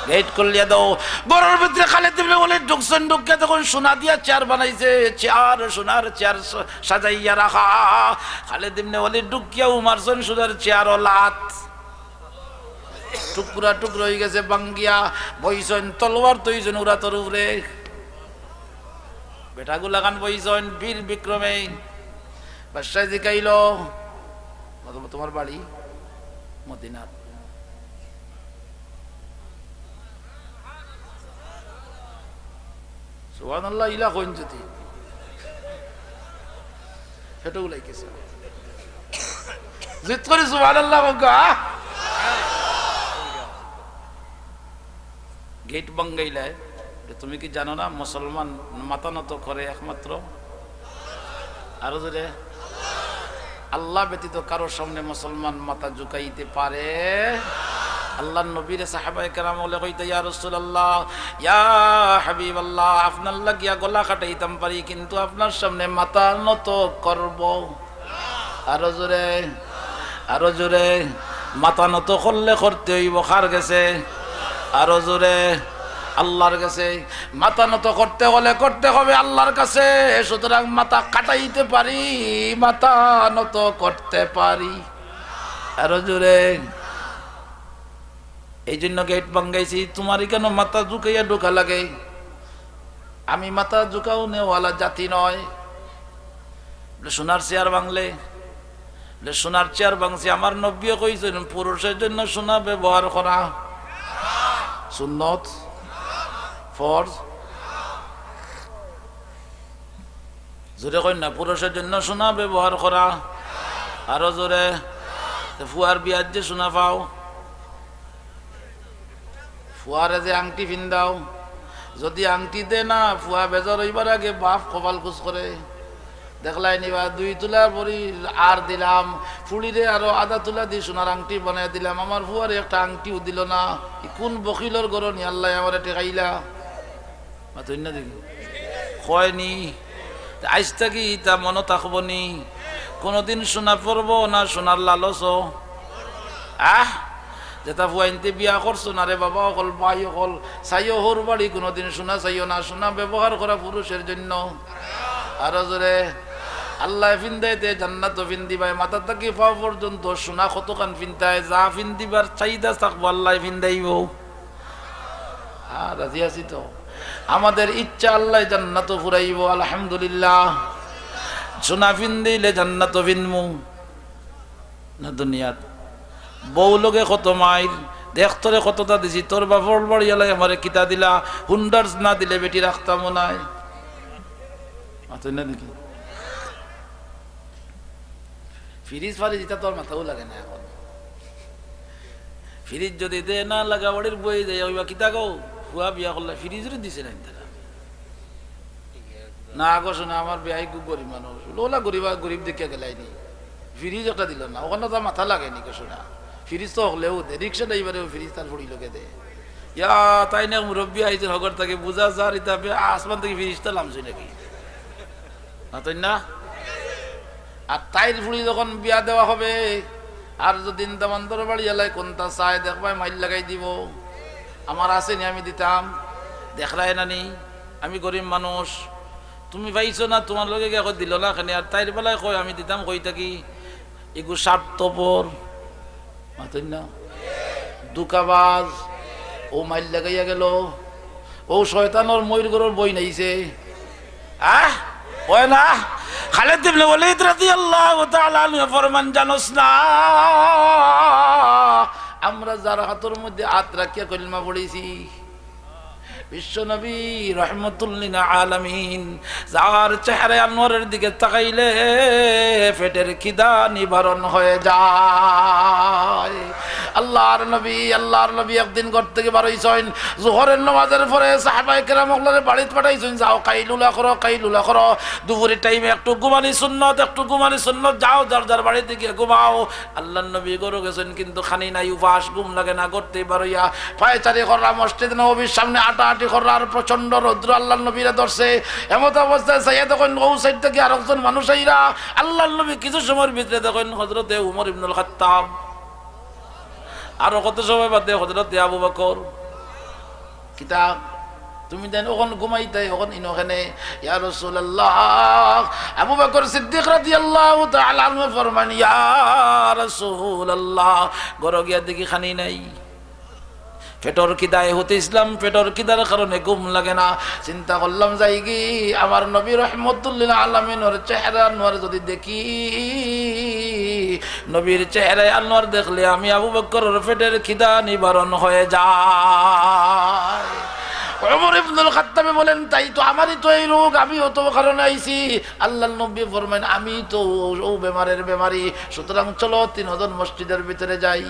গেইট খুলিয়া দেও। ঘরর ভিতরে খালিদ ইবনে ওয়ালিদ ঢুকছইন, ঢুকিয়া দেখইন সোনা দিয়া চেয়ার বানাইছে, চেয়ার, সোনার চেয়ার স-, সাজাইয়া রাখা। খালিদ ইবনে ওয়ালিদ ঢুকিয়া উমারছইন সোনার চেয়ারো লাত। টুকরা টুকরা অইগেছে, ভাঙ্গিয়া বইছইন, তলোয়ার থইছইন উরাতর উপরে। বেটাগুলাখান বইছইন বীর বিক্রমে। বাদশায় জিকাইল, "তোমার বাড়ি?" "মদিনাত।" সুবহানাল্লাহ, ইলা কইন যদি। হেটো উলাই গেছে। জিত করি সুবহানাল্লাহ কউক্কা। গেইট ভাঙ্গাইলায়, যে তুমি কি জানো না মুসলমান মাথা নত করে একমাত্র? আরো জোরে। আল্লাহ ব্যতীত কারো সামনে মুসলমান মাথা ঝুঁকাইতে পারে? আল্লাহর নবীরে সাহাবায়ে কেরাম অকলে কইতা, "ইয়া রাসূলুল্লাহ, ইয়া হাবিবাল্লাহ, আপনার লাগিয়া গলা কাটাইতাম পারি, কিন্তু আপনার সামনে মাথা নত করব।" আরো জোরে, আরো জোরে। মাথা নত করলে করতে অইব কার গেছে? আরো জোরে, আল্লাহর গেছে। মাথা নত করতে হলে করতে হবে আল্লাহর কাছে। সুতরাং মাথা কাটাইতে পারি, মাথা নত করতে পারি। আরো জোরে। এই জন্য গেইট ভাঙ্গাইছি, তোমার কেন মাথা ঝুঁকাইয়া ঢুকা লাগে? আমি মাথা ঝুঁকাও নেওয়ালা জাতি নয়। বলে, "সোনার চেয়ার ভাঙলে?" বলে, "সোনার চেয়ার ভাঙছি, আমার নবীয়ে কইছইন পুরুষের জন্য সোনা ব্যবহার করা সুন্নত, ফরজ।" জোরে কইন না, পুরুষের জন্য সোনা ব্যবহার করা। আরো জোরে। তো ফুয়ার বিয়াত যে সোনা পাও, ফুয়ারে যে আংটি ফিন্দাও, যদি আংটি দে না, ফুয়া বেজার অইবার আগে বাপ কপাল কুচ করে। দেখলায় নি বা, দুই তুলার ভরি আর দিলাম, ফুড়িরে আরো আধা তুলা দি সোনার আংটি বানাই দিলাম, আমার ফুয়ারে একটা আংটিও দিল না। ই কোন বকিলর ঘরো নি আল্লায় আমারে ঠেকাইলা? মাতইন না দেখি। কয় নি? তে আইজ থাকি ইতা মনো থাকবো নি? কোনোদিন সোনা পরবো না সোনার লালচো? আহ? যেতা ফুয়াইন্তে বিয়া করছো না রে বাবা অকল, ভাই অকল, চাইও হউর বাড়ি, কোনোদিন সোনা চাইও না, সোনা ব্যবহার করা পুরুষের জন্য। আরো জোরে। আল্লায় ফিন্দাইতে জান্নাতো ফিন্দিবায়, মাথা থাকি পাও পর্যন্ত সোনা কতখান ফিন্দায়, যা ফিন্দিবার চাহিদা থাকবো আল্লায় ফিন্দাইবো। হ্যাঁ, রাজি আছি তো। আমাদের ইচ্ছা আল্লায় জান্নাতো ফুরাইবো, আলহামদুলিল্লাহ। সোনা ফিন্দিলে জান্নাতো ফিন্দমু। না দুনিয়াত। বউ লগে কত মাইর, দেখ তোরে কততা দিছি, তোর বাপর বাড়িআলায় আমারে কিতা দিলা, হুন্ডার না দিলে বেটি রাখতামও নায়। মাতইন না দেখি। ফ্রিজ ফারিজ ইতা তোর মাথাও লাগে না এখন। ফ্রিজ যদি দে না, লাগাবাড়ির বই যাই, ওইবা কিতা গো, ফুয়া বিয়া করলে ফ্রিজ রে দিছে না তারা। না গো সোনা, আমার বিয়াই খুব গরিব মানুষ। ওলা গরিব, গরিব দেখিয়া গেলাইনি। ফ্রিজ একটা দিল না, ওখানে তার মাথা লাগেনি গো সোনা। ফ্রিজ তো হকলেও দে, রিক্সা ড্রাইভারেও ফ্রিজ তার ফুড়ি লগে দে। ইয়া, তাইন এক মুরব্বি আইছইন হকল থাকি, বুঝা যার ইতা বে-, আসমান থাকি ফিরিস্তা লামছইন নাকি? মাতইন না? আর তাইর ফুড়ি যখন বিয়া দেওয়া হবে, আর যদি দামান্দর বাড়িআলায় কুন্তা চায়, দেখবায় মাইর লাগাই দিবো। আমার আছে নি, আমি দিতাম। দেখরায় না নি, আমি গরিব মানুষ। তুমি পাইছো না, তুমার লগে গিয়া কয় দিল না কেনে? আর তাইর বেলায় কয় আমি দিতাম কই থাকি। ইগু স্বার্থপর, মাতইন না, ধুকাবাজ। অউ মাইর লাগাইয়া গেল, অউ শয়তানর মইর ঘরর বইন আইছে। আহ, অয় না? খালিদ ইবনে ওয়ালিদ রাদিয়াল্লাহু তাআলা আনহু ফরমান, জানোস না, আমরা যার হাতর মধ্যে আত রাখিয়া কলমা পড়ছি, বিশ্বনবী রহমতুল্লিল আলামিন, যার চেহারা আনোয়ারের দিকে তাকাইলে পেটের খিদা নিবারণ হয়ে যায়। আল্লাহর নবী, আল্লাহর নবী একদিন ঘর থেকে বার অইছইন, জোহরের নামাজের পরে সাহাবায়ে কেরাম অকলরে বাড়িত পাঠাইছইন, "যাও, কাইলুলা করো, কাইলুলা করো, দুপুরের টাইমে একটু ঘুমানি সুন্নত, একটু ঘুমানি সুন্নত, যাও যার যার বাড়িতে গিয়া ঘুমাও।" আল্লাহর নবী ঘরো গেছইন, কিন্তু খানি নাই, উপাস, ঘুম লাগে না, ঘর থাকি বার অইয়া পায়চারি কররা, মসজিদ নববীর সামনে আটাআটি কররা, আর প্রচণ্ড রৌদ্র আল্লাহর নবীরে ধরছে। এমত অবস্থায় চাইয়া দেখইন, অউ সাইড থাকি আরকজন মানুষ আইরা। আল্লাহর নবী কিছু সময়র ভিতরে দেখইন হযরতে উমর ইবনুল খাত্তাব, আরো কত সময় বাদে হযরতে আবু বকর। কিতা? তুমি দেন অখন ঘুমাইতায়, অখন ইনো কেনে? ইয়া রাসূলুল্লাহ। আবু বকর সিদ্দিক রাদিয়াল্লাহু তাআলা আনহু ফরমান, ইয়া রাসূলুল্লাহ, ঘরো গিয়া দেখি খানি নাই। পেটর খিদায় হুতিছলাম, পেটর খিদার কারণে ঘুম লাগে না। চিন্তা করলাম যাইগি আমার নবী রহমতুল্লিল আলামিনর চেহারা আনোয়ার যদি দেখি, নবীর চেহারায় আনোয়ার দেখলে আমি আবু বকরর পেটের খিদা নিবারণ হয়ে যায়। ওমর ইবনুল খাত্তাবে বলেন, "তাই তো, আমারই তো এই রোগ, আমিও তো অউ কারণে আইছি।" আল্লাহর নবী ফরমাইন, "আমি তো অউ বেমারের বেমারি, সুতরাং চলো তিনজন মসজিদের ভিতরে যাই।"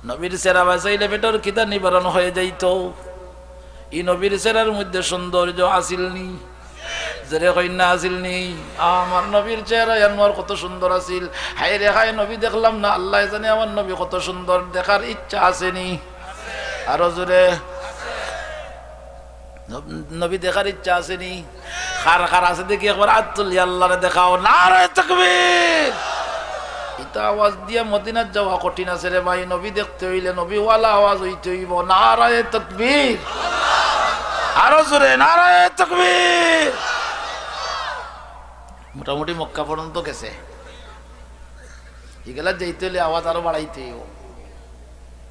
নবীর চেহারা বাঁচাইলে পেটর খিদা নিবারণ হয়ে যাইতো। ই নবীর চেহারার মধ্যে সৌন্দর্য আছিল নি? জোরে কইন না, আছিল নি? আমার নবীর চেহারা আনোয়ার কত সুন্দর আছিল। হায় রে হায়, নবী দেখলাম না, আল্লায় জানে আমার নবী কত সুন্দর, দেখার ইচ্ছা আছে নি? আরো জোরে। নব-, নবী দেখার ইচ্ছা আছে নি? কার কার আছে দেখি একবার আত তুলি আল্লাহরে দেখাও। নারায়ে তাকবীর। ইতা আওয়াজ দিয়া মদিনাত যাওয়া কঠিন আছে রে ভাই। নবী দেখতে অইলে নবীওয়ালা আওয়াজ অইতে অইবো। নারায়ে তাকবীর। আরো জোরে, নারায়ে তাকবীর। মোটামুটি মক্কা পর্যন্ত গেছে। ইগুলা যাইতে অইলে আওয়াজ আরো বাড়াইতে অইবো।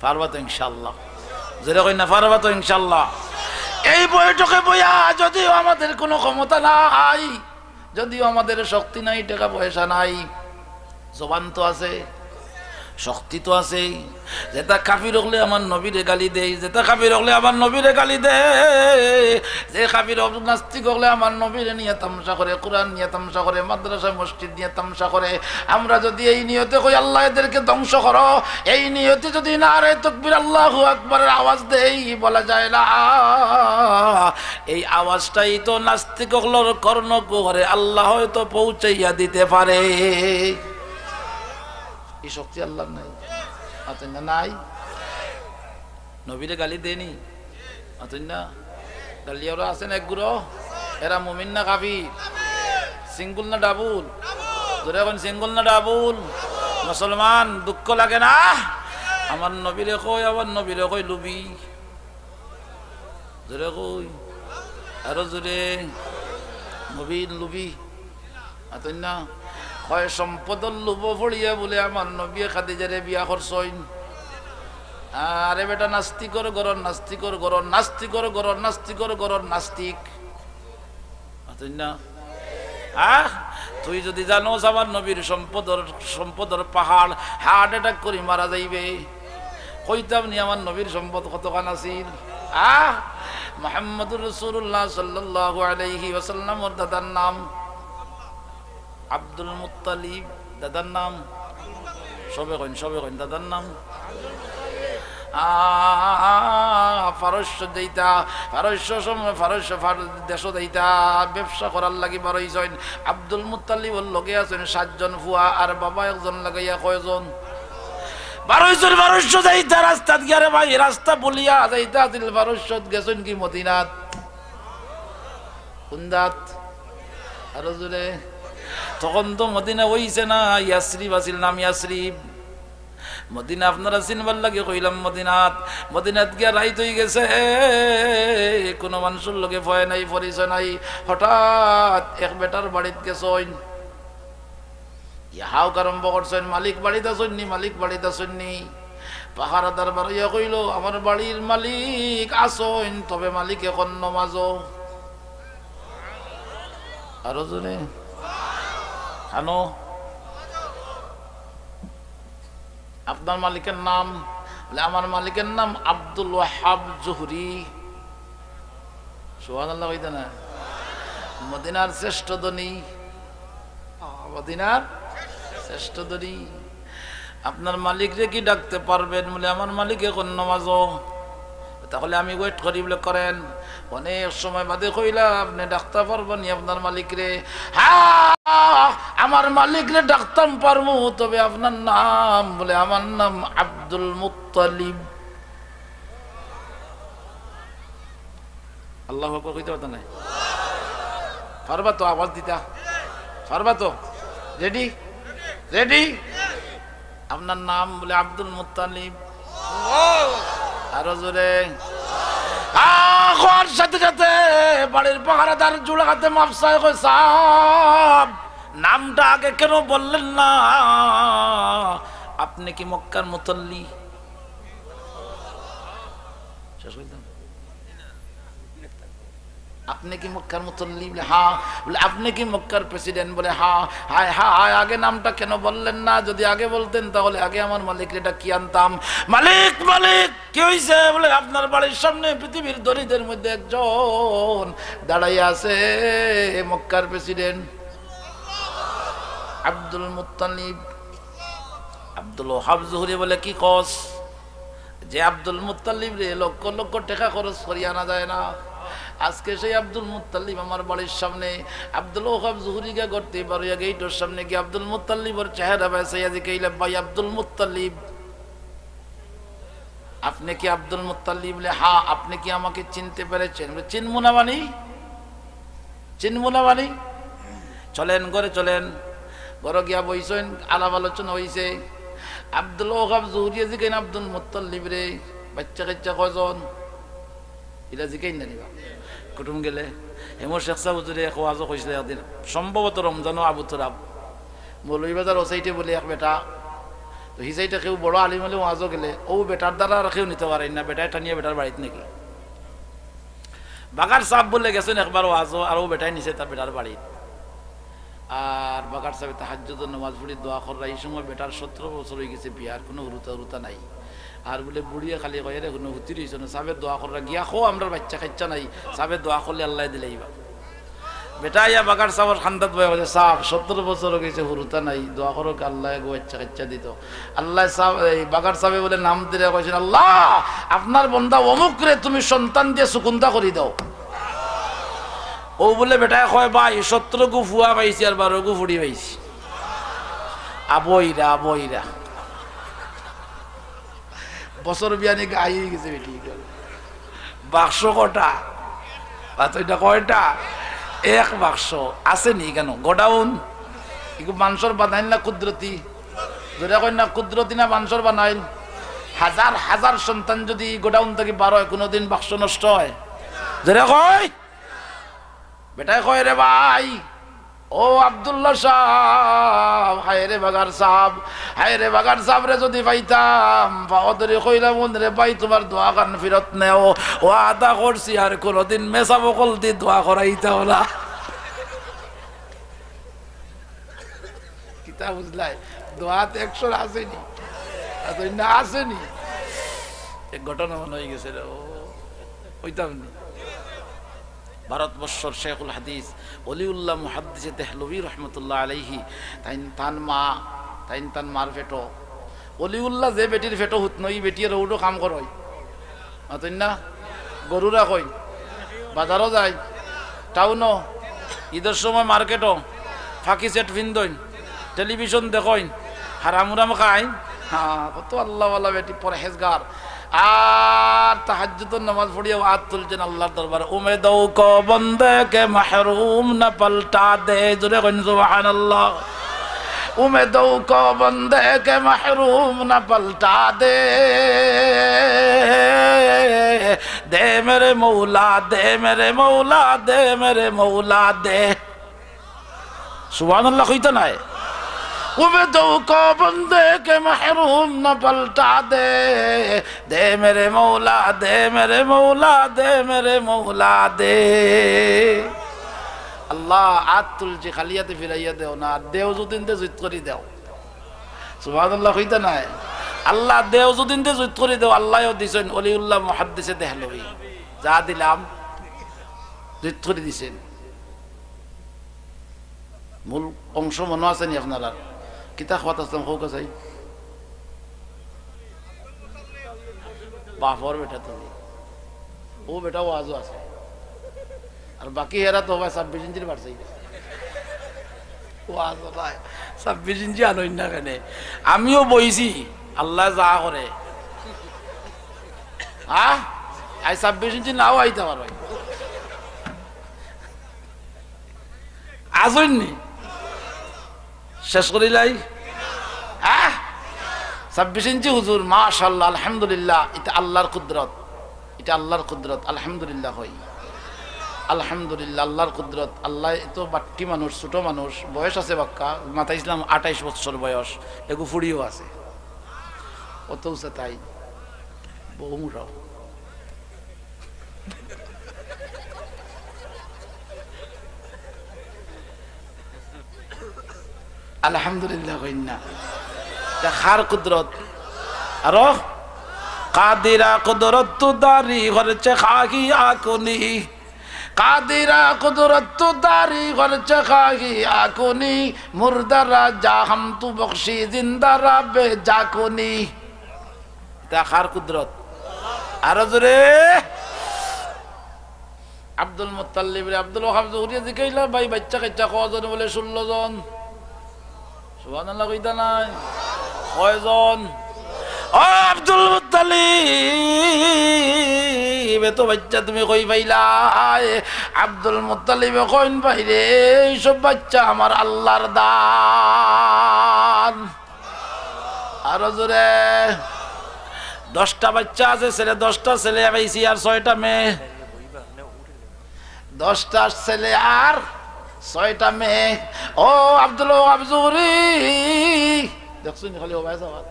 পারবা তো ইনশাআল্লাহ? জোরে কইন না, পারবা তো ইনশাআল্লাহ? এই বৈঠকে বইয়া যদিও আমাদের কোনো ক্ষমতা নাই, যদিও আমাদের শক্তি নাই, টাকা পয়সা নাই, জবান তো আছে, শক্তি তো আছে। যেটা কাফির অকলে আমার নবীরে গালি দেয়, যেটা কাফির অকলে আমার নবীরে গালি দেয়, যে কাফির অকল নাস্তিক অকলে আমার নবীরে নিয়া তামশা করে, কোরআন নিয়া তামশা করে, মাদ্রাসা মসজিদ নিয়া তামশা করে, আমরা যদি এই নিয়তে কই, "আল্লাহ এদেরকে ধ্বংস করো", এই নিয়তে যদি নারায়ে তাকবীর, আল্লাহু আকবারের আওয়াজ দেই, বলা যায় না, এই আওয়াজটাই তো নাস্তিক অকলর কর্ণকুহরে আল্লাহ হয়তো পৌঁছাইয়া দিতে পারে। এই শক্তি আল্লাহর নাই? মাতইন না, নাই? নবীরে গালি দেয়নি? মাতইন না? গালি ওরা আছেন এক গুরু, এরা মুমিন না কাফির? সিঙ্গুল না ডাবুল? জোরে কইন, সিঙ্গুল না ডাবুল? মুসলমান, দুঃখ লাগে না? আমার নবীরে কই, আমার নবীরে কই লুবি। জোরে কই, আরো জোরে। নবীর লুবি। মাতইন না? কয় সম্পদর লোভ পড়িয়া বুলে আমার নবী খাদিজারে বিয়া করছইন। আরে বেটা, নাস্তিকর ঘরর, নাস্তিকর ঘরর, নাস্তিকর ঘরর, নাস্তিকর ঘরর নাস্তিক। মাতইন না? আহ, তুই যদি জানোস আমার নবীর সম্পদর, সম্পদর পাহাড়, heart attack করি মারা যাইবে। কইতাম নি আমার নবীর সম্পদ কতখান আছিল? আহ, মুহাম্মদুর রাসূলুল্লাহ সাল্লাল্লাহু আলাইহি ওয়াসাল্লামর দাদার নাম আব্দুল মুত্তালিব, দাদার নাম, সবে কইন, সবে কইন, দাদার নাম। আ, পারস্য যেইটা, পারস্য সম-, পারস্য ফার-, দেশো যেইটা ব্যবসা করার লাগি বার অইছইন, আব্দুল মুত্তালিবর লগে আছইন সাতজন ফুয়া, আর বাবা একজন লাগাইয়া কয়জন? বার অইছইন পারস্য যাইতা, রাস্তাত গিয়া রে ভাই, রাস্তা বলিয়া যাইতা আছিল পারস্যত, গেছইন কি মদিনাত? কুন দাত? আরো জোরে। তখন তো মদিনা অইছে না, ইয়াসরিব আছিল নাম, ইয়াসরিব। মদিনা আপনারা চিনবার লাগি কইলাম মদিনাত। মদিনাত গিয়া রাইত অইগেছে, কুনু মানষর লগে পয় নাই, পরিচয় নাই। হঠাৎ এক বেটার বাড়িত গেছইন, গিয়া হাউক আরম্ভ করছইন, "মালিক বাড়িত আছইন নি? মালিক বাড়িত আছইন নি?" পাহারাদার বারইয়া কইলো, "আমার বাড়ির মালিক আছইন, তবে মালিক এখন নমাজো।" আরো জোরে। আনো। "আপনার মালিকের নাম?" বলে, "আমার মালিকের নাম আব্দুল ওয়াহাব জুহরি।" সুবহানাল্লাহ কইতা না? মদিনার শ্রেষ্ঠ ধনী, মদিনার শ্রেষ্ঠ ধনী। "আপনার মালিকরে কি ডাকতে পারবেন?" বলে, "আমার মালিক এখন নমাজো।" "তাহলে আমি ওয়েট করি।" বলে, "করেন।" অনেক সময় বাদে কইলা, "আপনে ডাকতা পারবা নি আপনার মালিকরে?" "হ্যাঁ, আমার মালিকরে ডাকতাম পারমু, তবে আপনার নাম?" বলে, "আমার নাম আব্দুল মুত্তালিব।" আল্লাহু আকবার কইতা পারতা নায়? পারবা তো আওয়াজ দিতা? পারবা তো? রেডি? রেডি? "আপনার নাম?" বলে, "আব্দুল মুত্তালিব।" আরো জোরে। আ, কওয়ার সাথে সাথে বাড়ির পাহারাদার জোড়া হাতে মাফ চায়, কয়, "সাব, নামটা আগে কেন বললেন না? আপনে কি মক্কার মুতল্লি?" শেষ কইতাম। "আপনে কি মক্কার মুতল্লি?" বলে, "হ্যাঁ।" বলে, "আপনে কি মক্কার প্রেসিডেন্ট?" বলে, "হ্যাঁ।" "হায় হায়, আগে নামটা কেন বললেন না? যদি আগে বলতেন, তাহলে আগে আমার মালিকরে ডাকিয়া আনতাম।" "মালিক, মালিক, কি হইছে?" বলে, "আপনার বাড়ির সামনে পৃথিবীর ধনীদের মধ্যে একজন দাঁড়াইয়া আছে, মক্কার president Abdul Muttalib." Abdul Wahab জুহরি বলে, "কি কস? যে আব্দুল মুত্তালিবরে লক্ষ লক্ষ টেকা খরচ করি আনা যায় না, আজকে সেই আব্দুল মুত্তালিব আমার বাড়ির সামনে।" আব্দুল ওহাব জুহরি গিয়া ঘর থাকি বারইয়া গেইটর সামনে গিয়া আব্দুল মুত্তালিবর চেহারা বায় চাইয়া জিকাইলা, "ভাই আব্দুল মুত্তালিব, আপনে কি আব্দুল মুত্তালিব?" বলে, "হ্যাঁ।" "আপনে কি আমাকে চিনতে পেরেছেন?" বলে, "চিনমু না মানি?" চিনবো না বাড়ি? চলেন, ঘরে চলেন। ঘরো গিয়া বইছইন, আলাপ আলোচনা অইছে। আব্দুল ওহাব জুহরিয়ে জিকাইন আব্দুল মুত্তালিবরে, "বাইচ্চা কাইচ্চা কয়জন?" ইলা জিকাইন না নি বা? কুটুম গেলে, হেমো শেখ সাব হুজুরে এক ওয়াজো কইছলা একদিন, সম্ভবত রমজানো আবু তুরাব, মৌলভীবাজার ও সাইডে বলে এক বেটা, তো হি সাইডে কেউ বড় আলিম অইলে ওয়াজো গেলে, অউ বেটার দ্বারা আর কেউ নিতে পারেন না, বেটায় টানিয়া বেটার বাড়িত নেকি। বাগার সাব বলে গেছইন একবার ওয়াজো, আর অউ বেটায় নিছে তার বেটার বাড়িত। আর বাগার সাবে তাহাজ্জুদর নামাজ পড়ি দোয়া কররা, ই সময় বেটার সতেরো বছর অইগেছে বিয়ার, কুনু হুরুতা হুরুতা নাই। আর বলে বুড়িয়ে খালি কয়, "রে, কুনু হুতি রইছে না, সাবে দোয়া কররা, গিয়া কও আমরার বাইচ্চা কাইচ্চা নাই, সাবে দোয়া করলে আল্লায় দিলাইবা।" বেটা আইয়া বাগার সাবর কান্দাত বইয়া কইছে, "সাব, সতেরো বছর অইগেছে, হুরুতা নাই, দোয়া করো, আল্লায় এগু বাইচ্চা কাইচ্চা দিতো।" আল্লায় সাব, এই বাগার সাবে বলে নাম দিরা কইছইন, "আল্লাহ, আপনার বন্দা অমুকরে তুমি সন্তান দিয়া সুকুন্দা করি দাও।" অউ বলে বেটায় কয়, "ভাই, সতেরো গু ফুয়া পাইছি আর বারো গু ফুড়ি পাইছি।" আবইরা, আবইরা। বছর বিয়ানি গাই অইগেছে বেটি। বাক্স কটা? আর তো ইটা কয়টা? এক বাক্স। আছে নি কেন? গোডাউন? ইগু মানষর বানাইল না কুদরতি? জোরে কইন না, কুদরতি না মানষর বানাইল? হাজার হাজার সন্তান যুদি গোডাউন থাকি বার অয়, কুনুদিন বাক্স নষ্ট অয়? জোরে কই। বেটায় কয়, "রে ভাই, ও আব্দুল্লাহ সাব, হায় রে বাগার সাব, হায় রে বাগার সাবরে যুদি পাইতাম, পাও ধরি কইলাম অনে, রে ভাই, তুমার দোয়াখান ফিরত নেও, ওয়াদা করছি আর কুনুদিন মেসাব অকলদি দোয়া করাইতাম না।" কিতা বুঝলায়? দোয়াত একশো আছে নি? আছে নি? এক ঘটনা মনো অইগেছে রে, ও, কইতাম নি। ভারতবর্ষর শেখুল হাদিস অলিউল্লাহ মুহাদ্দিসে দেহলভী রহমতুল্লাহ আলাইহি, তাইন তান মা, তাইন তান মার পেটো। অলিউল্লাহ যে বেটির পেটো হুতনো, ই বেটিয়ে রোডো কাম করইন। মাতইন না? গরু রাখইন, বাজারো যাইন, টাউনো, ইদর সময় মার্কেটো, ফাকি সেট ফিন্দইন, টেলিভিশন দেখইন, হারাম উরাম খাইন। হ্যাঁ, কত আল্লাহওয়ালা বেটি, পরহেজগার। আর তাহাজ্জুদর নামাজ পড়িয়াও আত তুলছইন আল্লাহর দরবারে, "উমেদও কো বন্দে কে মাহরুম না পাল্টা দে।" জোরে কইন সুবহানাল্লাহ। उम्मीदों को बंदे के महरूम न पलटा दे, दे मेरे मौला, दे मेरे मौला, दे मेरे मौला, दे। সুবহানাল্লাহ কইতা নায়? उम्मीदों को बंदे के महरूम न पलटा दे, दे मेरे मौला, दे मेरे मौला, दे मेरे मौला, दे। আল্লাহ, আত তুলছি, খালি আতে ফিরাইয়া দেও না, আর দেও যুদি তে জুইত করি দেও। সুবহানাল্লাহ কইতা নায়? আল্লাহ, দেও যুদি তে জুইত করি দেও, আল্লায়ও দিছইন, অলিউল্লাহ মুহাদ্দিসে দেখলবি, যা দিলাম, জুইত করি দিছইন। মূল অংশ মনো আছে নি আপনারার? কিতা কওয়াত আছলাম, কউক্কা চাই। বাপর বেটা তুমি, অউ বেটা ওয়াজও আছে। আর বাকি হেরা তো অবায় ছাব্বিশ ইঞ্চির বাড়ছেই। ওয়াজও নাই, ছাব্বিশ ইঞ্চি আনইন না কেনে? আমিও বইছি, আল্লায় যা করে। হ্যাঁ, আইজ ছাব্বিশ ইঞ্চি নাও আইতা পারো। আছইন নি? শেষ করিলাই? হ্যাঁ? ছাব্বিশ ইঞ্চি হুজুর, মাশাআল্লাহ, আলহামদুলিল্লাহ, ইটা আল্লার কুদরত, ইটা আল্লার কুদরত, আলহামদুলিল্লাহ কই। আলহামদুলিল্লাহ, আল্লার কুদরত। আল্লায় তো বাট্টি মানুষ, ছোট মানুষ, বয়স আছে বাক্কা, মাতাইছলাম আটাইশ বছর বয়স, এগু ফুড়িও আছে, অত উচা তাই, বউ মুড়াও। আলহামদুলিল্লাহ কইন না। ইটা কার কুদরত? আরো, কাদিরা কুদরত তু দারি খরচে খাহি আকুনি, কাদিরা কুদরত তু দারি খরচে খাহি আকুনি, মুর্দারা জাহাম তু বখশি জিন্দারা বে জাকুনি। ইটা কার কুদরত? আরো জোরে। আব্দুল মুত্তালিবরে আব্দুল ওয়াহাব জহুরিয়ে জিকাইলা, "ভাই, বাইচ্চা কাইচ্চা কয়জন?" বলে, "ষোলো জন।" সুবহানাল্লাহ কইতা নায়? কয়জন? ও আব্দুল মুত্তালিব, এত বাইচ্চা তুমি কই পাইলায়? আব্দুল মুত্তালিবে কইন, "ভাইরে, এইসব বাইচ্চা আমার আল্লার দান।" আরো জোরে। দশটা বাইচ্চা আছে, ছেলে, দশটা ছেলে পাইছি আর ছয়টা মেয়ে। দশটা ছেলে আর ছয়টা মেয়ে। ও আব্দুল ওয়াহাব জহুরি, দেখছইন খালি ও ভাই সাহেব,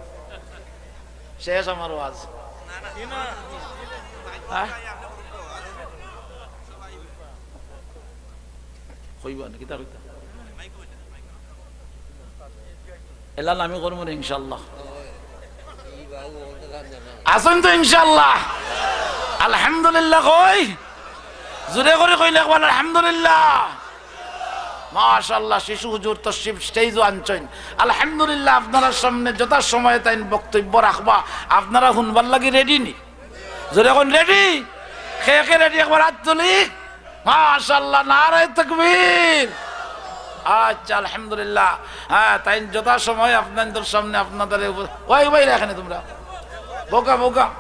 শেষ আমার ওয়াজ। হ্যাঁ? কইবা না, কিতা কইতা? এলান আমি করমু নে ইনশাআল্লাহ। আছইন তো ইনশাআল্লাহ? আলহামদুলিল্লাহ কই? জোরে করি কইন একবার আলহামদুলিল্লাহ। মাশাআল্লাহ, শিশু হুজুর তশরিফ স্টেজও আনছইন। আলহামদুলিল্লাহ, আপনারার সামনে যথাসময়ে তাইন বক্তব্য রাখবা, আপনারা হুনবার লাগি রেডি নি? জোরে কইন, রেডি? কে কে রেডি? একবার আত তুলি। মাশাআল্লাহ, নারায়ে তাকবীর। আচ্ছা, আলহামদুলিল্লাহ। হ্যাঁ, তাইন যথাসময়ে আপনাদের সামনে আপনাদের উপ-, ওই ভাই, এখানে তোমরা বউক্কা, বউক্কা।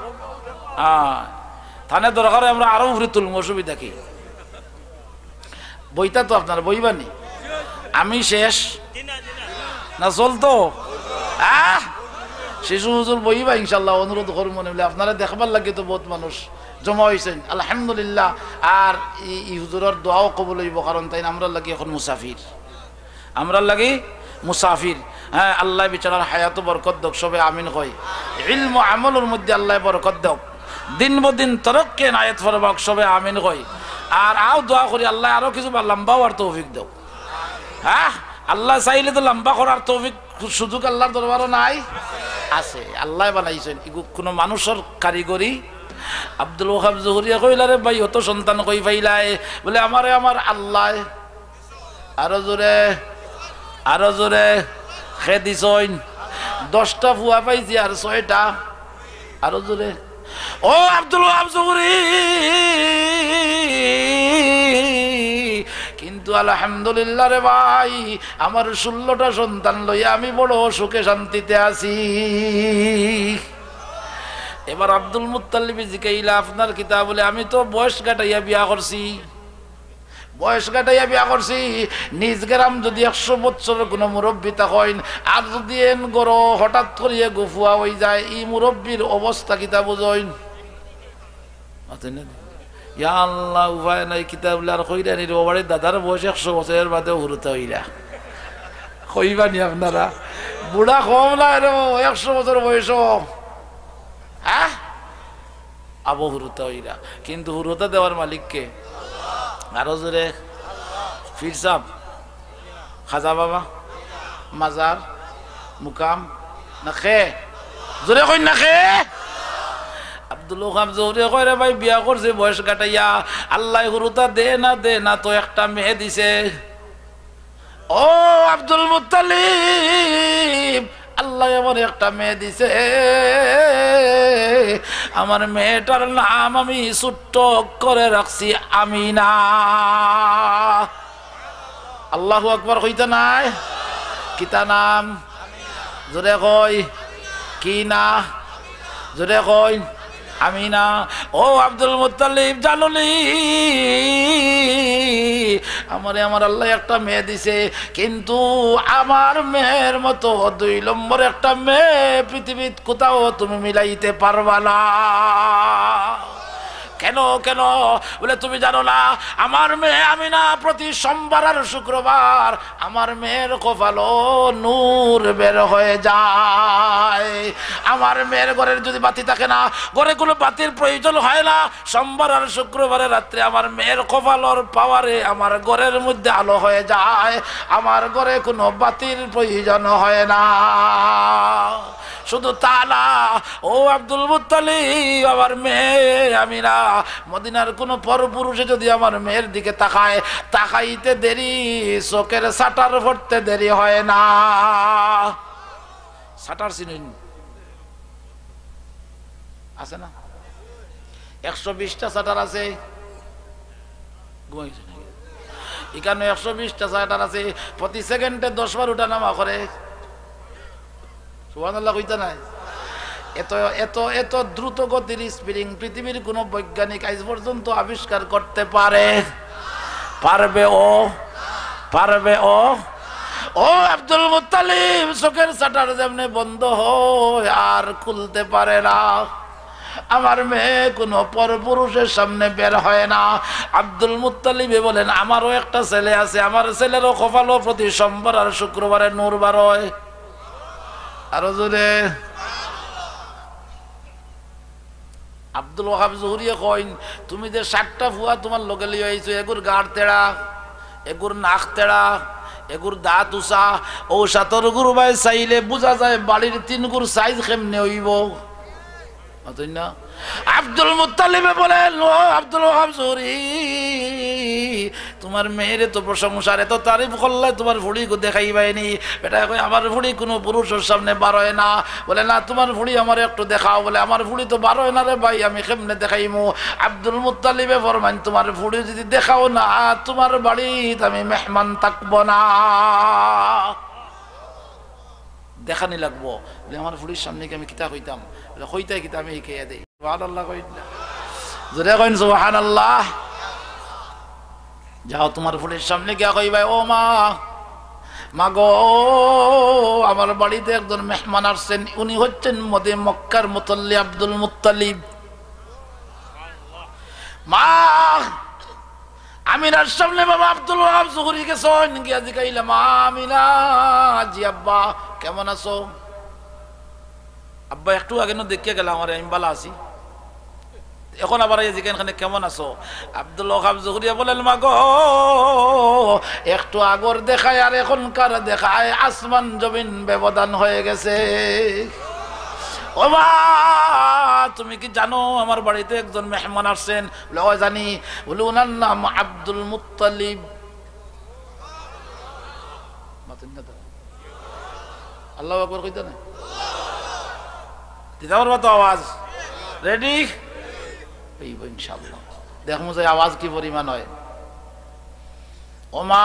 হ্যাঁ, তানে দরকার অয় আমরা আরো উপরে তুলমু, অসুবিধা কি? বইতা তো আপনারা বইবা নি? আমি শেষ না চলতো? আহ? শিশু হুজুর বইবা ইনশাআল্লাহ, অনুরোধ করমু নে বলে, আপনারা দেখবার লাগি তো বউত মানুষ জমা অইছইন, আলহামদুলিল্লাহ। আর ই, ই হুজুরর দোয়াও কবুল অইবো, কারণ তাইন আমরার লাগি এখন মুসাফির, আমরার লাগি মুসাফির। হ্যাঁ, আল্লায় বিচারার হায়াতো বরকত দেউক, সবে আমিন কই। ইলম আমলর মধ্যে আল্লায় বরকত দেউক, দিন বদিন তরক্কি এনায়েত ফরমাউক, সবে আমিন কই। আর আও দোয়া করি আল্লায় আরো কিছু বা-, লম্বা অওয়ার তৌফিক দেউক। হ্যাঁ, আল্লায় চাইলে তো লম্বা করার তৌফিক, সুযোগ আল্লার দরবারো নাই? আছে, আল্লায় বানাইছইন। ইগু কুনু মানুষর কারিগরি? আব্দুল ওয়াহাব জহুরিয়ে কইলা, "রে ভাই, অত সন্তান কই পাইলায়?" বলে, "আমারে আমার আল্লায়।" আরো জোরে, আরো জোরে। কে দিছইন? দশটা পুয়া পাইছি আর ছয়টা। আরো জোরে। ও আব্দুল ওয়াহাব জহুরি, কিন্তু আলহামদুলিল্লাহ রে ভাই, আমার ষোলোটা সন্তান লইয়া আমি বড় সুখে শান্তিতে আছি। এবার আব্দুল মুত্তালিবে জিকাইলা, "আপনার কিতা?" বলে, "আমি তো বয়স ঘটাইয়া বিয়া করছি।" বয়স কাটাইয়া বিয়া করছি, নিজ গ্রাম যদি একশো বছরর কুনু মুরব্বি থাকইন, আর যদি এন ঘরো হঠাৎ করিয়া গফুয়া অইযায়, ই মুরব্বির অবস্থা কিতা বুঝইন? মাতইন না? ইয়া আল্লাহ, উপায় নাই, কিতা বুলে আর কইরা নি রে বাবারে, দাদার বয়স একশো বছর, এর বাদেও হুরুতা অইরা। কইবা নি আপনারা? বুড়া কম নায় রে, একশো বছর বয়স। হ্যাঁ? আবো হুরুতা অইরা, কিন্তু হুরুতা দেওয়ার মালিক কে? আরো জোরে। পীর সাব, খাজা বাবা, মাজার, মুকাম, না খে? জোরে কইন না খে? আব্দুল ওহাব জহুরিয়ে কয়, রে ভাই, বিয়া করছি বয়স কাটাইয়া, আল্লায় হুরুতা দে না, দে না, তো একটা মেয়ে দিছে। ও আব্দুল মুত্তালিব, আল্লায় আমারে একটা মেয়ে দিছে, আমার মেয়েটার নাম আমি ছোট্ট করে রাখছি আমিনা। আল্লাহু আকবার কইতা নায়? কিতা নাম? জোরে কই। কি না? জোরে কই। আমিনা। ও আব্দুল মুত্তালিব, জানো নি, আমারে আমার আল্লায় একটা মেয়ে দিছে, কিন্তু আমার মেয়ের মতো দুই নম্বর একটা মেয়ে পৃথিবীত কোথাও তুমি মিলাইতে পারবা না। কেন, কেন? বলে, তুমি জানো না, আমার মেয়ে আমিনা প্রতি সোমবার আর শুক্রবার আমার মেয়ের কপালো নূর বের হয়ে যায়। আমার মেয়ের ঘরের যদি বাতি থাকে না, ঘরে কোনো বাতির প্রয়োজন হয় না, সোমবার আর শুক্রবারে রাত্রে আমার মেয়ের কপালর পাওয়ারে আমার ঘরের মধ্যে আলো হয়ে যায়, আমার ঘরে কোনো বাতির প্রয়োজন হয় না। শুধু তা না, ও আব্দুল মুত্তালিব, আমার মেয়ে আমিনা, মদিনার কোনো পরপুরুষে যদি আমার মেয়ের দিকে তাকায়, তাকাইতে দেরি, চোখের শাটার পড়তে দেরি হয় না। শাটার চিনইন? আছে না? একশো বিশটা শাটার আছে। ঘুমাইছে নাকি? এখানে একশো বিশটা শাটার আছে, প্রতি সেকেন্ডে দশ বার উঠানামা করে। সুবহানাল্লাহ কইতা নায়? এত, এত, এত দ্রুত গতির স্প্রিং পৃথিবীর কোনো বৈজ্ঞানিক আজ পর্যন্ত আবিষ্কার করতে পারে? পারবে ও? পারবে ও? ও আব্দুল মুত্তালিব, চোখের শাটার যেমনে বন্ধ হয় আর খুলতে পারে না, আমার মেয়ে কোনো পরপুরুষের সামনে বের হয় না। আব্দুল মুত্তালিবে বলেন, আমারও একটা ছেলে আছে, আমার ছেলেরও কপালও প্রতি সোমবার আর শুক্রবারে নূর বার হয়। আরো জোরে। আব্দুল ওয়াহাব জহুরিয়ে কইন, তুমি যে সাতটা ফুয়া তোমার লগে লইয়া আইছো, এগুর গাড় তেড়া, এগুর নাক তেড়া, এগুর দাঁত উঁচা, ও সাতর গুরু ভাই চাইলে বুঝা যায় বাড়ির তিন গুর সাইজ কেমনে অইবো। মাতইন না? আব্দুল মুত্তালিবে বলেন, ও আব্দুল ওয়াহাব জহুরি, তোমার মেয়েরে তো প্রশংসার এত তারিফ করলে, তোমার ফুড়িগু দেখাইবায় নি। বেটায় কয়, আমার ফুড়ি কোনো পুরুষর সামনে বার হয় না। বলে, না, তোমার ফুড়ি আমারে একটু দেখাও। বলে, আমার ফুড়ি তো বার হয় না রে ভাই, আমি কেমনে দেখাইমু? আব্দুল মুত্তালিবে ফরমাইন, তোমার ফুড়ি যদি দেখাও না, তোমার বাড়িত আমি মেহমান থাকবো না। দেখানি লাগবো। বলে, আমার ফুড়ির সামনে গিয়া আমি কিতা কইতাম? বলে, কইতায় কিতা, আমি হিকাইয়া দেই। সুবহানাল্লাহ কইন না। জোরে কইন সুবহানাল্লাহ। যাও, তোমার ফুড়ির সামনে গিয়া কইবায়, ও মা, মা গো, আমার বাড়িতে একজন মেহমান আসছেন, উনি হচ্ছেন মদে মক্কার মুতল্লি আব্দুল মুত্তালিব। মা, আমিনার সামনে বাবা আব্দুল ওয়াহাব জহুরি গেছইন, গিয়া জিগাইলা, মা আমিনা, জি আব্বা, কেমন আছো? আব্বা, একটু আগে নু দেখিয়া গেলা আমারে, আমি বালা আছি। এখন আবার এই জিগাইন খানে, কেমন আছো? আব্দুল ওয়াহাব জহুরিয়ে বলেন, মা গো, একটু আগর দেখায় আর এখনকার দেখায় আসমান জমিন ব্যবধান হয়ে গেছে। ও মা, তুমি কি জানো আমার বাড়িতে একজন মেহমান আসছেন? বলে, ও জানি। বলে, ওনার নাম আব্দুল মুত্তালিব। মাতইন না তো। আল্লাহু আকবার কইতা না? দিতে পারবা তো আওয়াজ? রেডি? অইবো ইনশাআল্লাহ। দেখমু যে আওয়াজ কি পরিমাণ হয়। ও মা,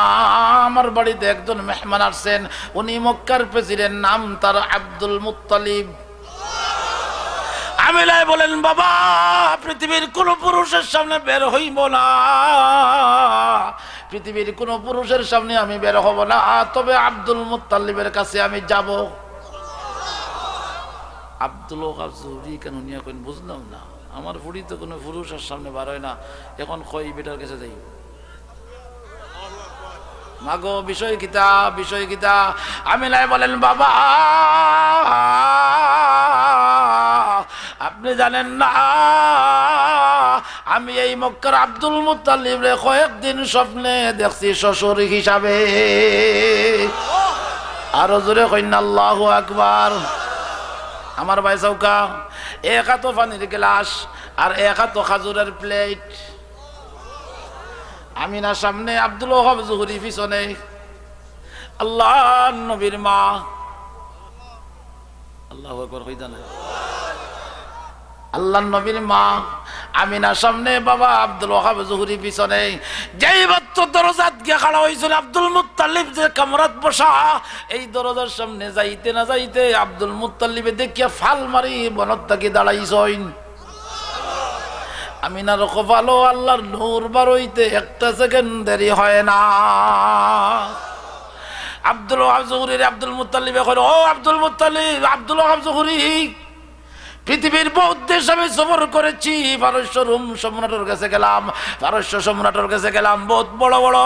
আমার বাড়িতে একজন মেহমান আসছেন, উনি মক্কার প্রেসিডেন্ট, নাম তার আব্দুল মুত্তালিব। আমিনায় বলেন, বাবা, পৃথিবীর কোনো পুরুষের সামনে বের হইব না, পৃথিবীর কোনো পুরুষের সামনে আমি বের হব না, তবে আব্দুল মুত্তালিবের কাছে আমি যাব। আব্দুল ওহাব জুহরি কেন নিয়া কইন বুঝলাম না, আমার ফুড়ি তো কোনো পুরুষের সামনে বার হয় না, এখন কই বেটার কাছে যাই। মাগো, বিষয় কিতা, বিষয় কিতা? আমিনায় বলেন, বাবা, আপনি জানেন না, আমি এই মক্কার আব্দুল মুত্তালিবরে কয়েকদিন স্বপ্নে দেখছি শ্বশুর হিসাবে। আরো জোরে কইন না, আল্লাহু আকবার। আমার ভাই চউকা, এক আতো পানির গ্লাস আর এক আতো খাজুরের প্লেট। আমিনার সামনে আব্দুল ওহাব জুহরি, পিছনে আল্লাহর নবীর মা। আল্লাহু আকবার কইতা না? আল্লাহর নবীর মা আমিনার সামনে বাবা আব্দুল ওহাব জুহরি পিছনে। যেই মাত্র দরজাত গিয়া খাড়া অইছইন, আব্দুল মুত্তালিব যে কামরাত বসা, এই দরজার সামনে যাইতে না যাইতে আব্দুল মুত্তালিবে দেখিয়া ফাল মারি বনত থাকি দাঁড়াইছইন। আমিনার কপালো আল্লাহর নূর বারইতে একটা সেকেন্ড দেরি হয় না। আব্দুল ওহাব জুহরিরে আব্দুল মুত্তালিবে কইল, "ও আব্দুল মুত্তালিব, আব্দুল ওহাব জুহরি, পৃথিবীর বহুত দেশ আমি সফর করেছি, পারস্য রোম সম্রাটর কাছে গেলাম, পারস্য সম্রাটর কাছে গেলাম, বহুত বড় বড়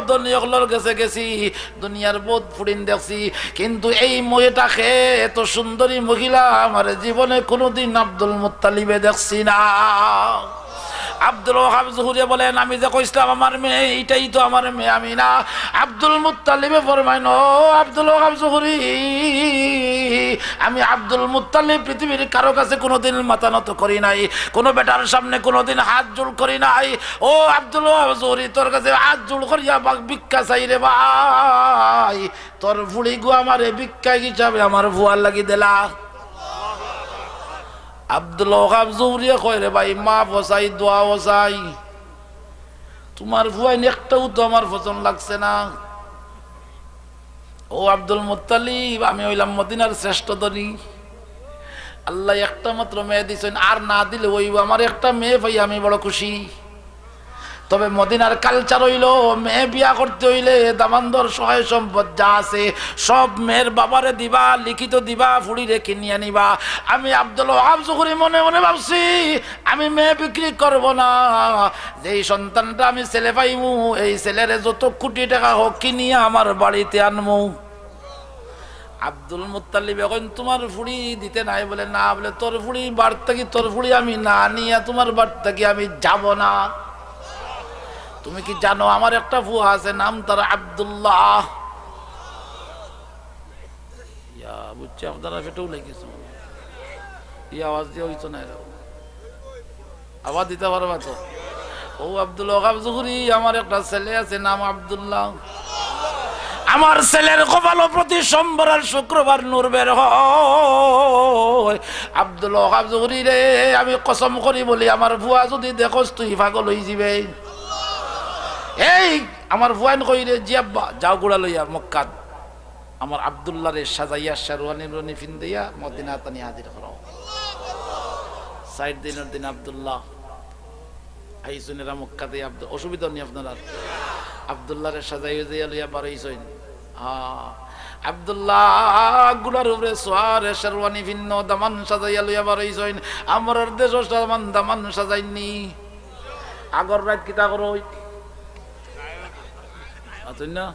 ধনী অকলর কাছে গেছি, দুনিয়ার বহুত ফুড়িন দেখছি, কিন্তু এই মহিলাটাকে, এত সুন্দরী মহিলা আমার জীবনে কোনোদিন আব্দুল মুত্তালিবে দেখছি না।" আব্দুল ওহাব জুহরিয়ে বলেন, "আমি যে কইছিলাম আমার মেয়ে, এইটাই তো আমার মেয়ে আমিনা।" আব্দুল মুত্তালিবে ফরমাইন, "ও আব্দুল ওহাব জুহরি, আমি আব্দুল মুত্তালিব পৃথিবীর কারো কাছে কোনোদিন মাথা নত করি নাই, কোনো বেটার সামনে কোনোদিন হাত জোড় করি নাই। ও আব্দুল ওহাব জুহরি, তোর কাছে হাত জোড় করিয়া বাক ভিক্ষা চাই রে ভাই, তোর ফুড়িগু আমারে ভিক্ষা হিসাবে আমার ফুয়ার লাগি দিলা।" আব্দুল ওহাব জুহরিয়ে কয়, "রে ভাই, মাফও চাই, দোয়াও চাই, তোমার ফুয়াইন একটাও তো আমার পছন্দ লাগছে না।" ও আব্দুল মুত্তালিব, আমি অইলাম মদিনার শ্রেষ্ঠ ধনী, আল্লায় একটা মাত্র মেয়ে দিছইন, আর না দিলে অইবো, আমার একটা মেয়ে পাই আমি বড় খুশি। তবে মদিনার কালচার অইলো, মেয়ে বিয়া করতে অইলে দামান্দর সহায় সম্পদ যা আছে সব মেয়ের বাবারে দিবা, লিখিত দিবা, ফুড়িরে কিনিয়া নিবা। আমি আব্দুল ওহাব জুহরি মনে মনে ভাবছি, আমি মেয়ে বিক্রি করব না, যেই সন্তানটা আমি ছেলে পাইমু, এই ছেলেরে যত কোটি টাকা হোক কিনিয়া আমার বাড়িতে আনমু। আব্দুল মুত্তালিব এখন, "তোমার ফুড়ি দিতে নাই?" বলে, "না।" বলে, "তোর ফুড়ি বাড়ি থাকি, তোর ফুড়ি আমি না নিয়া তোমার বাড়ি থাকি আমি যাব না। তুমি কি জানো আমার একটা ফুয়া আছে, নাম তার আব্দুল্লাহ?" ইয়া, বুঝছি, আপনারা পেটেও লেগেছে। এই আওয়াজ দিয়া অইতো না এরকম। আবার দিতা পারবা তো? ও আব্দুল ওহাব জুহরি, আমার একটা ছেলে আছে, নাম আব্দুল্লাহ। আমার ছেলের কপালো প্রতি সোমবার আর শুক্রবার নূর বের হয়। আব্দুল ওহাব জুহরি রে, আমি কসম করি বলি, আমার ফুয়া যদি দেখোস তুই পাগল অইযিবে। এই আমার ফুয়াইন কই রে? জি আব্বা, যাও ঘুড়া লইয়া মক্কাত আমার আব্দুল্লাহরে সাজাইয়া শেরওয়ানি রুয়ানি ফিন্দাইয়া মদিনাত আনি হাজির করো। চাইর দিনর দিন আব্দুল্লাহ আইছইন এরা মক্কাতে। আব্দু-, অসুবিধা নি আপনারার? আব্দুল্লাহরে সাজাইয়া যাইয়া লইয়া বারইছইন। হ্যাঁ, আব্দুল্লাহ ঘুড়ার উপরে সোয়ারে শেরওয়ানি ফিন্নো দামান সাজাইয়া লইয়া বারইছইন। আমরার দেশো দামান, দামান সাজাইননি। আগর রাইত কিতা করো? মাতইন না?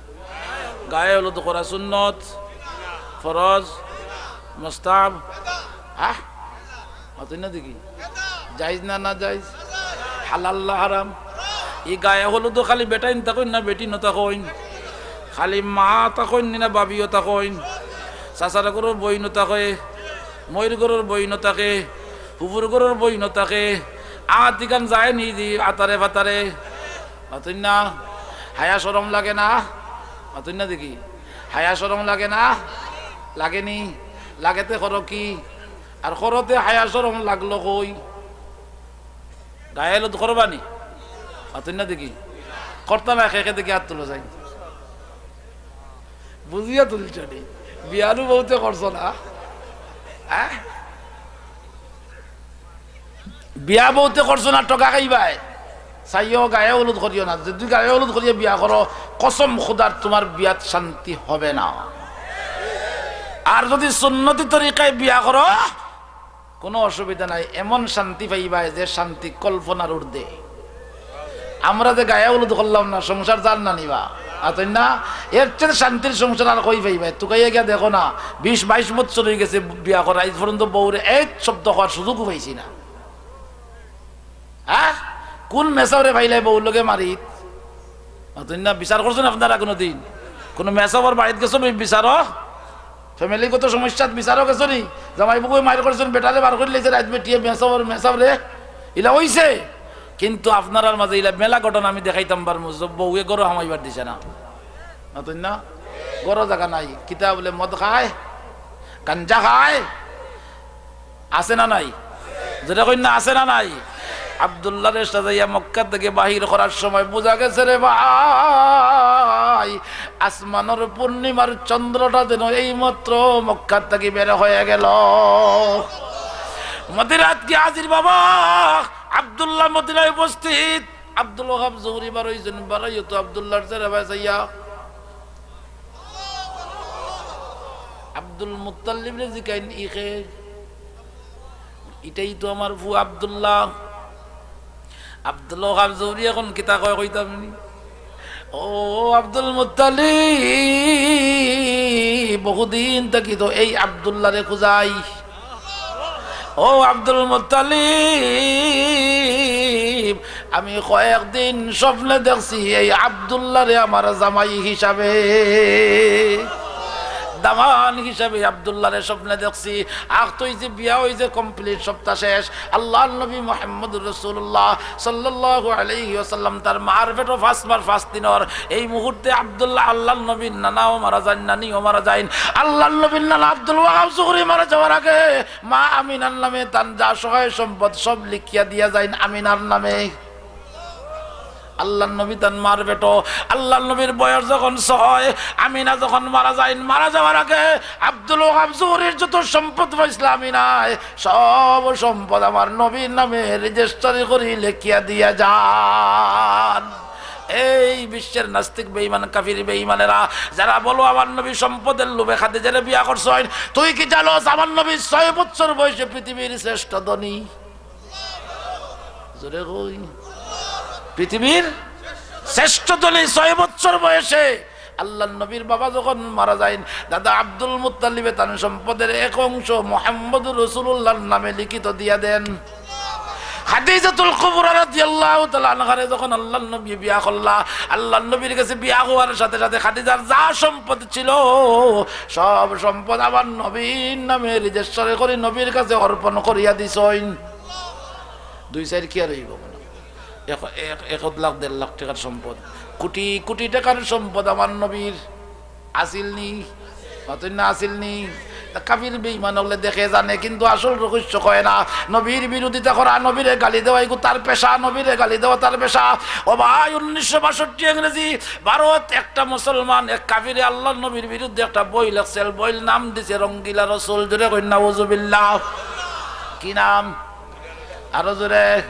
গায়ে হলুদ করা সুন্নত, ফরজ, মুস্তাহাব। হ্যাঁ? মাতইন না দেখি। জায়েজ না না জায়েজ? হালাল না হারাম? ই গায়ে হলুদো খালি বেটাইন থাকইন না বেটিনও থাকইন? খালি মা থাকইন নি না বাবিও থাকইন? চাচার ঘরর বইনও থাকে, মইর ঘরর বইনও থাকে, ফুফুর ঘরর বইনও থাকে। আত ইখান যায় নি দি আতারে ফাতারে? মাতইন না? হায়া শরম লাগে না? মাতইন না দেখি। হায়া শরম লাগে না? লাগে নি? লাগে তে করো কি? আর করো তে হায়া শরম লাগলো কই? গায়ে হলুদ করবা নি? মাতইন না দেখি। করতা না, কে কে দেখি আত তুলো যাই। বুঝিয়া তুলছো নি? বিয়ানু বউতে করছো না? হ্যাঁ? বিয়া বউতে করছো না, ঠগা খাইবায়। চাইও গায়ে হলুদ করিও না। যদি গায়ে হলুদ করিয়া বিয়া করো, কসম খুদার, তুমার বিয়াত শান্তি হবে না। আর যদি সুন্নতি তরিকায় বিয়া করো, কুনু অসুবিধা নাই, এমন শান্তি পাইবায় যে শান্তি কল্পনার ঊর্ধ্বে। আমরা যে গায়ে হলুদ করলাম না, সংসার যার না নিবা, আতই না? এর চেয়ে শান্তির সংসার আর কই পাইবায়? তুকাইয়া গিয়া দেখো না, বিশ বাইশ বছর অইগেছে বিয়া করা, আইজ পর্যন্ত বউরে এক শব্দ কওয়ার সুযোগও পাইছি না। হ্যাঁ, কোন মেসাবরে পাইলায় বউর লগে মারিত? অতই না, বিচার করছইন আপনারা কুনুদিন? কুনু মেসাবর বাড়িত গেছো নি বিচারো? ফ্যামিলিগত সমস্যাত বিচারো গেছো নি? জামাই বউয়ে মাইর করছইন, বেটারে বার করিলাইছে রাইত বেটিয়ে, মেসাবর, মেসাবরে, ইলা অইছে? কিন্তু আপনারার মাঝে ইলা মেলা ঘটনা আমি দেখাইতাম পারমু, যে বউয়ে ঘরো হামাইবার দিছে না। অতই না, ঘরো জাগা নাই, কিতা বলে মদ খায়, গাঞ্জা খায়, আছে না নাই? জোরে কইন না, আছে না নাই? আব্দুল্লাহরে সাজাইয়া মক্কা থাকি বাহির করার সময় বুঝা গেছে রে ভাই, আসমানর পূর্ণিমার চন্দ্রটা যেন এইমাত্র মক্কা থাকি বের হয়ে গেল। মদিনাত গিয়া হাজির বাবা, আব্দুল্লাহ মদিনায় উপস্থিত। আব্দুল ওহাব জহুরি বারইছইন, বারইয়া তো আব্দুল্লাহর চেহারা চাইয়া আব্দুল মুত্তালিবরে জিকাইন, "ই কে?" "ইটাই তো আমার ফুয়া আব্দুল্লাহ।" আব্দুল ওহাব জহুরি এখন কিতা কয় কইতাম নি? "ও আব্দুল মুত্তালিব, বহুদিন থাকি তো এই আব্দুল্লাহরে খুজাই। ও আব্দুল মুত্তালিব, আমি কয়েকদিন স্বপ্নে দেখছি এই আব্দুল্লাহরে আমার জামাই হিসাবে, দামান হিসাবে আব্দুল্লাহরে স্বপ্নে দেখছি।" আখত অইছে, বিয়া অইছে, complete, সপ্তাহ শেষ। আল্লাহর নবী মুহাম্মদুর রাসূলুল্লাহ সাল্লাল্লাহু আলাইহি ওয়াসাল্লাম তার মার পেটো পাঁচ মাস পাঁচ দিনর। এই মুহূর্তে আব্দুল্লাহ, আল্লাহর নবীর নানাও মারা যাইন, নানিও মারা যাইন। আল্লাহর নবীর নানা আব্দুল ওয়াহাব জহুরি মারা যাওয়ার আগে মা আমিনার নামে তান যা সহায় সম্পদ সব লিখিয়া দিয়া যাইন আমিনার নামে। আল্লাহর নবী তান মার পেটো, আল্লাহর নবীর বয়স যখন ছয়, আমিনা যখন মারা যাইন, মারা যাওয়ার আগে আব্দুল ওহাব জহুরির যত সম্পদ পাইছলা আমিনায়, সব সম্পদ আমার নবীর নামে রেজিস্টারি করি লেখিয়া দিয়া যান। এই বিশ্বের নাস্তিক বেঈমান, কাফির বেঈমানেরা যারা বলো আমার নবী সম্পদের লোভে খাদিজারে বিয়া করছইন, তুই কি জানোস আমার নবী ছয় বছর বয়সে পৃথিবীর শ্রেষ্ঠ ধনী? জোরে কই। পৃথিবীর শ্রেষ্ঠ ধনী ছয় বছর বয়সে। আল্লাহর নবীর বাবা যখন মারা যাইন, দাদা আব্দুল মুত্তালিবে তান সম্পদের এক অংশ মুহাম্মদুর রাসূলুল্লাহর নামে লিখিত দিয়া দেন। খাদিজাতুল কুবরা রাদিয়াল্লাহু তাআলা আনহারে যখন আল্লাহর নবী বিয়া করলা, আল্লাহর নবীর গেছে বিয়া হওয়ার সাথে সাথে খাদিজার যা সম্পদ ছিল, সব সম্পদ আমার নবীর নামে রেজিস্টারি করি নবীর কাছে অর্পণ করিয়া দিছইন। দুই চাইর কিয়া রইবো? এক, এক, এক লাখ, দেড় লাখ টেকার সম্পদ, কোটি কোটি টেকার সম্পদ আমার নবীর। আছিল নি? মাতইন না, আছিল নি? তা কাফির বেঈমান অকলে দেখে জানে, কিন্তু আসল রহস্য কয় না। নবীর বিরোধিতা করা, নবীরে গালি দেওয়া, এগু তার পেশা, নবীরে গালি দেওয়া তার পেশা। ও ভাই, উনিশশো বাষট্টি ইংরেজি ভারত একটা মুসলমান, এক কাফিরে আল্লাহর নবীর বিরুদ্ধে একটা বই লেখছিল, বইর নাম দিছে রঙ্গিলা রসুল। জোরে কইন নাউজুবিল্লাহ। কি নাম? আরো জোরে।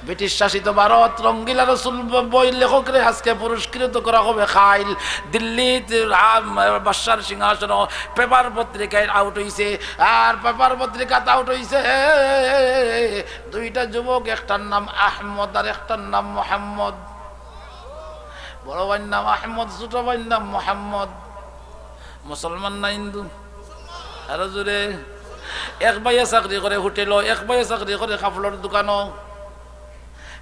ব্রিটিশ শাসিত ভারত, রঙ্গিলা রসুল ব-, বইর লেখকরে আজকে পুরস্কৃত করা হবে। খাইল দিল্লিত, আ, বাদশার সিংহাসন, পেপার পত্রিকায় আউট হইছে, আর পেপার পত্রিকাত আউট হইছে দুইটা যুবক, একটার নাম আহমদ আর একটার নাম মোহাম্মদ। বড় ভাইর নাম আহমদ, ছোট ভাইর নাম মোহাম্মদ। মুসলমান না হিন্দু? আরো জোরে। এক ভাইয়ে চাকরি করে হোটেলো, এক ভাইয়ে চাকরি করে কাপড়র দোকানো।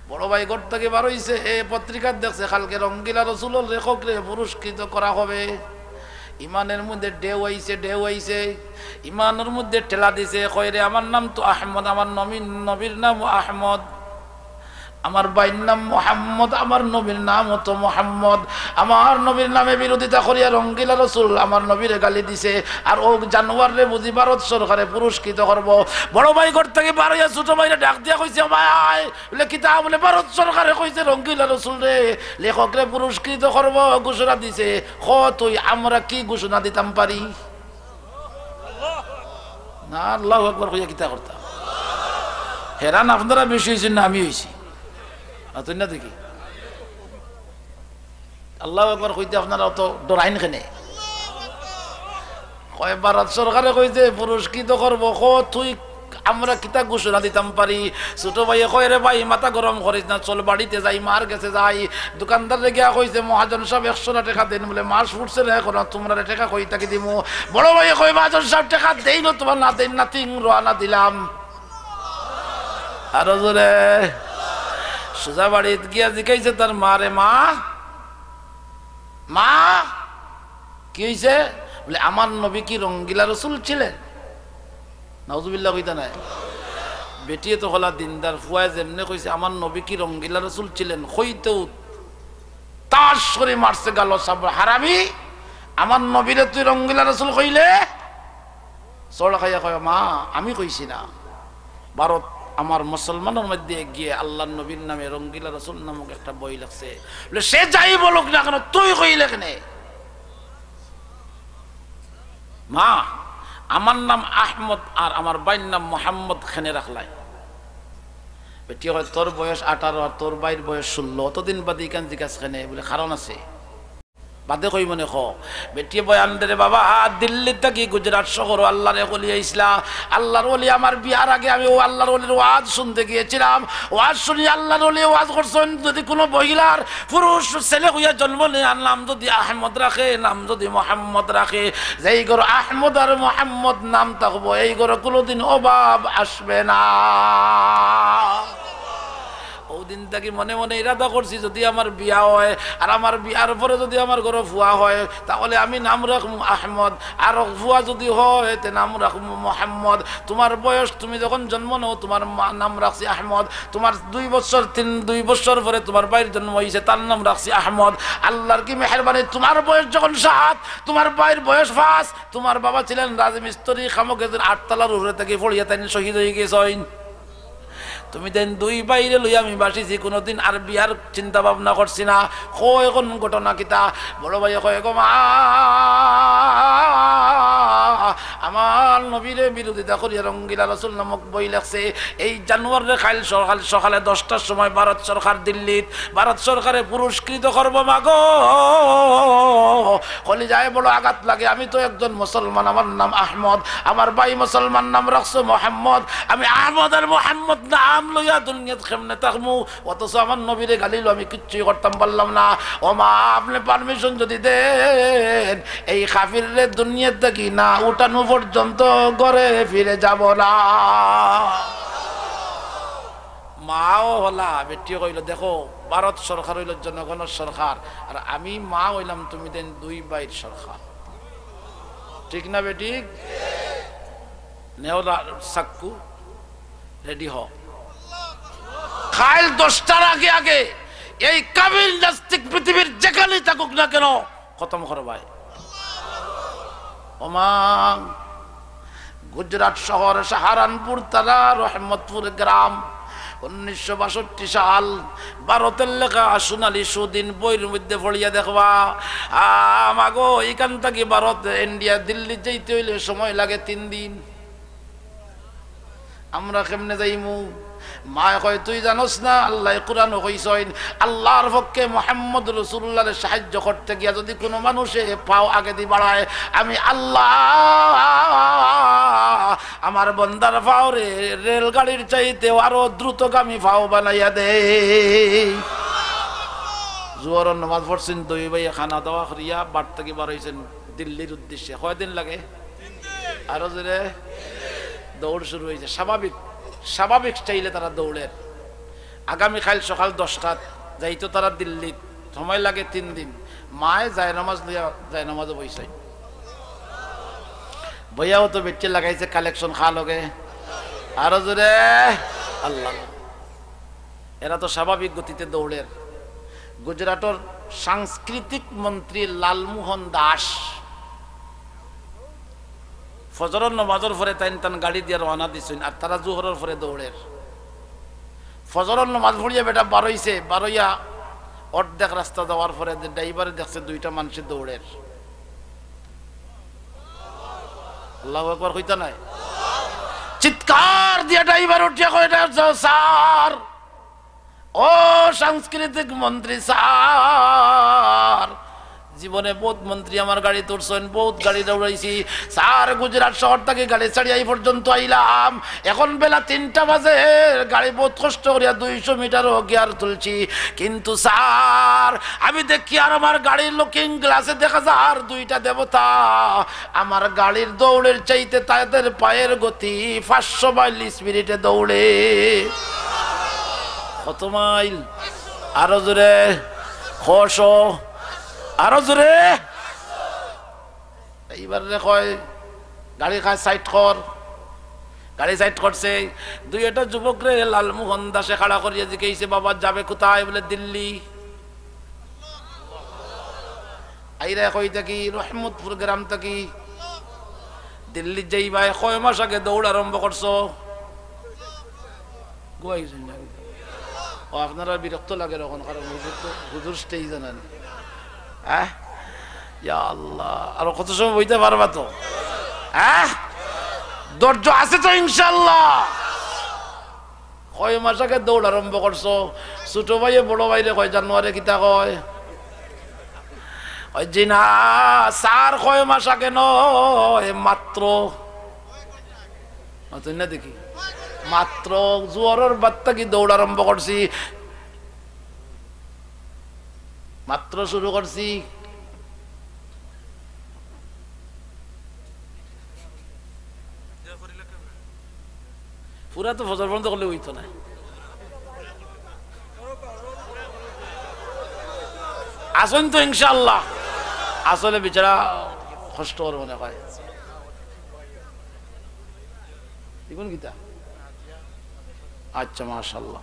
বড় ভাই ঘর থাকি বার হইছে, এ পত্রিকাত দেখছে কালকে রঙ্গিলা রসুলর লেখকরে পুরস্কৃত করা হবে। ইমানের মধ্যে ঢেউ আইছে, ঢেউ আইছে। ইমানর মধ্যে ঠেলা দিছে, কয়, "রে, আমার নাম তো আহমদ, আমার নবীর, নবীর নাম আহমদ।" আমার ভাইর নাম মোহাম্মদ, আমার নবীর নাম তো মোহাম্মদ। আমার নবীর নামে বিরোধিতা করিয়া রঙ্গিলা রসুল আমার নবীরে গালি দিছে। আর ও জানোয়াররে বুঝি ভারত সরকারে পুরস্কৃত করব। বড় ভাই ঘর থাকি বার হইয়া ছোট ভাইরে ডাক দিয়া কইছে, "ও ভাই, আয়।" বলে, "কিতা?" বলে, "ভারত সরকারে কইছে রঙ্গিলা রসুলরে, লেখকরে পুরস্কৃত করব, ঘোষণা দিছে। ক তুই, আমরা কি ঘোষণা দিতাম পারি?" না, আল্লাহু আকবার কইয়া কিতা করতা? হেরান আপনারা বেশি হইছেন না আমি হইছি? মাতইন না দেখি। আল্লাহু আকবার কইতে আপনারা অত ডরাইন কেনে? কয়, ভারত সরকারে কইছে পুরস্কৃত করবো। কও তুই, আমরা কিতা ঘোষণা দিতাম পারি? ছোট ভাইয়ে কয়, "রে ভাই, মাথা গরম করিস না, চল বাড়িতে যাই, মার গেছে যাই।" দোকানদাররে গিয়া কইছে, "মহাজন সাব, একশোটা টেকা দেইন।" বলে, "মাস ফুটছে না এখনো, তুমরারে টেকা কই থাকি দিমু?" বড় ভাইয়ে কয়, "মহাজন সাব, টেকা দেইন, তুমার না দেইন, নাথিং, রওয়ানা দিলাম।" আরো জোরে। সোজা বাড়িত গিয়া জিকাইছে তার মারে, "মা, মা, কি হইছে?" বলে, "আমার নবী কি রঙ্গিলা রসুল ছিলেন?" নাউজুবিল্লাহ কইতা নায়। বেটিয়ে তো হলা দিনদার, ফুয়ায় যেমনে কইছে, "আমার নবী কি রঙ্গিলা রসুল ছিলেন?" কইতেউ তাস করে মারছে গালো, "সাব হারামি, আমার নবীরে তুই রঙ্গিলা রসুল কইলে?" চড় খাইয়া কয়, "মা, আমি কইছি না।" ভারত আমার মুসলমানর মধ্যে গিয়ে আল্লাহর নবীর নামে রঙ্গিলা রসুল নামক একটা বই লেখছে। বলে, "সে যাই বলুক না কেন, তুই কইলে কেনে?" "মা, আমার নাম আহমদ আর আমার ভাইর নাম মোহাম্মদ, কেনে রাখলায়?" বেটি কয়, "তোর বয়স আঠারো আর তোর ভাইর বয়স ষোলো, অতদিন বাদে ইখান জিকাস কেনে?" বলে, "কারণ আছে।" বাদে কই মনে ক। বেটিয়ে বয়ান দে রে বাবা, দিল্লি থাকি গুজরাট শহরো আল্লাহর এক ওলি আইছলা। আল্লাহর ওলি আমার বিয়ার আগে আমি অউ আল্লাহর ওলির ওয়াজ শুনতে গিয়েছিলাম। ওয়াজ শুনি আল্লাহর ওলি ওয়াজ করছইন, যদি কোনো মহিলার পুরুষ ছেলে হইয়া জন্ম নেয় আর নাম যদি আহমদ রাখে, নাম যদি মোহাম্মদ রাখে, যেই ঘরো আহমদ আর মোহাম্মদ নাম থাকবো, এই ঘরো কোনোদিন অভাব আসবে না। অউ দিন থাকি মনে মনে ইরাদা করছি, যদি আমার বিয়া হয় আর আমার বিয়ার পরে যদি আমার ঘরো ফুয়া হয়, তাহলে আমি নাম রাখমু আহমদ, আর ফুয়া যদি হয়, তে নাম রাখমু মোহাম্মদ। তুমার বয়স, তুমি যখন জন্ম নেও, তুমার মা নাম রাখছি আহমদ, তুমার দুই বছর, তিন, দুই বছর পরে তুমার ভাইর জন্ম হইছে, তার নাম রাখছি আহমদ। আল্লাহর কি মেহেরবানি, তুমার বয়স যখন সাত, তুমার ভাইর বয়স পাঁচ, তুমার বাবা ছিলেন রাজমিস্ত্রি, খামোকে আটতলার উপরে থাকি পড়িয়া তাইন শহীদ হয়ে গেছইন। তুমি দেন দুই ভাইরে লইয়া আমি বাঁচিছি, কোনোদিন আর বিয়ার চিন্তা ভাবনা করছি না। কয় এখন ঘটনা কিতা? বড় ভাইয়ে কয়, "গো মা, আমার নবীরে বিরোধিতা করিয়া রঙ্গিলা রসুল নামক বই লেখছে। এই জানোয়াররে কাইল সকাল, সকালে দশটার সময় ভারত সরকার দিল্লিত, ভারত সরকারে পুরস্কৃত করবো মাগো।" কলিজায় বড় আঘাত লাগে। আমি তো একজন মুসলমান, আমার নাম আহমদ, আমার ভাই মুসলমান, নাম রাখছে মোহাম্মদ। আমি আহমদ আর মোহাম্মদ নাম লইয়া দুনিয়াত কেমনে থাকমু? অথচ আমার নবীরে গালিলো আমি কিচ্ছুই করতাম পারলাম না। ও মা, আপনে পারমিশন যদি দেন, এই কাফিররে দুনিয়াত থাকি না উঠানো পর্যন্ত ঘরে ফিরে যাব না। মাও হলা, বেটিয়ে কইলো, "দেখো, ভারত সরকার হইল জনগণর সরকার, আর আমি মা হইলাম তুমি দেন দুই ভাইর সরকার।" ঠিক না বেঠিক? নেও লা-, চাক্কু, রেডি হ। কাইল দশটার আগে আগে এই কাফির নাস্তিক পৃথিবীর যেখানেই থাকুক না কেন, খতম করবায়। ওমা, গুজরাট শহর সাহারানপুর তারা রহমতপুর গ্রাম, উনিশশো বাষট্টি সাল, ভারতর লেখা সোনালী সুদিন বইর মধ্যে পড়িয়া দেখবা। আ, মাগো, ইখান থাকি ভারত, ইন্ডিয়া, দিল্লি যাইতে হইলে সময় লাগে তিন দিন। আমরা কেমনে যাইমু? মায় কয়, "তুই জানোস না, আল্লায় কোরআনো কইছইন, আল্লাহর পক্ষে মোহাম্মদ রসুলুল্লাহরে সাহায্য করতে গিয়া যদি কোনো মানুষে পাও আগেদি বাড়ায়, আমি আল্লাহ আমার বন্দার পাওরে রেলগাড়ির চাইতেও আরো দ্রুতগামী পাও বানাইয়া দেই।" জোহরর নামাজ পড়ছইন, দুই ভাইয়ে খানা দাওয়া করিয়া বাড়ি থাকি বার হইছইন দিল্লির উদ্দেশ্যে। কয়দিন লাগে? আরো জোরে। দৌড় শুরু হইছে। স্বাভাবিক, স্বাভাবিক স্টাইলে তারা দৌড়ের। আগামীকাইল সকাল দশটাত যাইতো তারা দিল্লিত, সময় লাগে তিন দিন। মায় জায়নামাজ লইয়া জায়নামাজো বইছইন। বইয়াও তো বেটিয়ে লাগাইছে কালেকশন খা লগে। আরো জোরে। আল্লাহ। এরা তো স্বাভাবিক গতিতে দৌড়ের। গুজরাটর সাংস্কৃতিক মন্ত্রী লালমোহন দাস ফজরর নমাজর পরে তাইন তান গাড়ি দিয়া রওয়ানা দিছইন, আর তারা জোহরর পরে দৌড়ের। ফজরর নমাজ পড়িয়া বেটা বারইছে, বারইয়া অর্ধেক রাস্তা যাওয়ার পরে যে ড্রাইভারে দেখছে দুইটা মানুষে দৌড়ের। আল্লাহু আকবার কইতা নায়? চিৎকার দিয়া ড্রাইভার উঠিয়া কয়, "এটা স্যার, ও সাংস্কৃতিক মন্ত্রী স্যার, জীবনে বউত মন্ত্রী আমার গাড়িত উঠছইন, বউত গাড়ি দৌড়াইছি স্যার। গুজরাট শহর থাকি গাড়ি ছাড়িয়া এই পর্যন্ত আইলাম, এখন বেলা তিনটা বাজে, গাড়ি বউত কষ্ট করিয়া দুইশো মিটারও গিয়ার তুলছি। কিন্তু স্যার, আমি দেখি আর আমার গাড়ির লুকিং গ্লাসে দেখা যার দুইটা দেবতা। আমার গাড়ির দৌড়ের চাইতে তাদের পায়ের গতি পাঁচশো মাইল স্পিডে দৌড়ে। কত মাইল? আরো জোরে। কয়শো? আরো জোরে। এইবার রে কয়, "গাড়ি খান সাইড কর।" গাড়ি সাইড করছে। দুই একটা যুবকরে লালমোহন দাসে খাড়া করিয়া জিকাইছে, "বাবা, যাবে কোথায়?" বলে, "দিল্লি।" আইরা কই থাকি? রহমতপুর গ্রাম থাকি। দিল্লিত যাইবায়, কয় মাস আগে দৌড় আরম্ভ করছো? গুয়াই শুনলাম। ও, আপনারা বিরক্ত লাগে এখন, কারণ হুজুর তো, হুজুর স্টেজ জানান। হ্যাঁ? ইয়া আল্লাহ, আরো কত সময় বইতে পারবা তো? হ্যাঁ? ধৈর্য আছে তো ইনশাল্লাহ? কয় মাস আগে দৌড় আরম্ভ করছো? ছোট ভাইয়ে বড় ভাইরে কয়, "জানোয়ারে কিতা কয়?" কয়, "জি না, স্যার, কয় মাস আগে নয়, মাত্র।" মাতইন না দেখি, মাত্র জোহরর বাদ থাকি দৌড় আরম্ভ করছি, মাত্র শুরু করছি। পুরা তো ফজর পর্যন্ত করলে অইতো না। আছইন তো ইনশাআল্লাহ। আসলে বেচারা কষ্ট করে মনে হয়। এখন কিতা? আচ্ছা, মাশাআল্লাহ।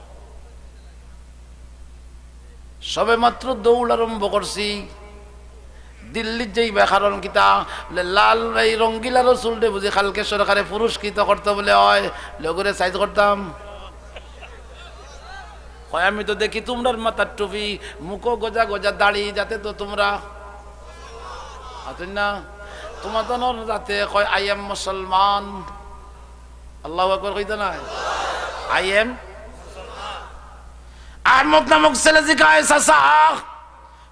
সবে মাত্র দৌড় আরম্ভ করছি। দিল্লিত যাইবা, কারণ কিতা? বলে, "লাল এই রঙ্গিলা রসুলরে বুঝি কালকে সরকারে পুরস্কৃত করতো বলে হয়।" লগরে সাইজ করতাম। কয়, "আমি তো দেখি তোমরার মাথার টুপি, মুখো গজা গজা দাড়ি, যাতে তো তোমরা।" আছেন না? তোমার তো নর যাতে কয়, "I am মুসলমান।" আল্লাহু আকবার কইতা নায়? "I am।" আহমদ নামক ছেলে জিগায়, "চাচা,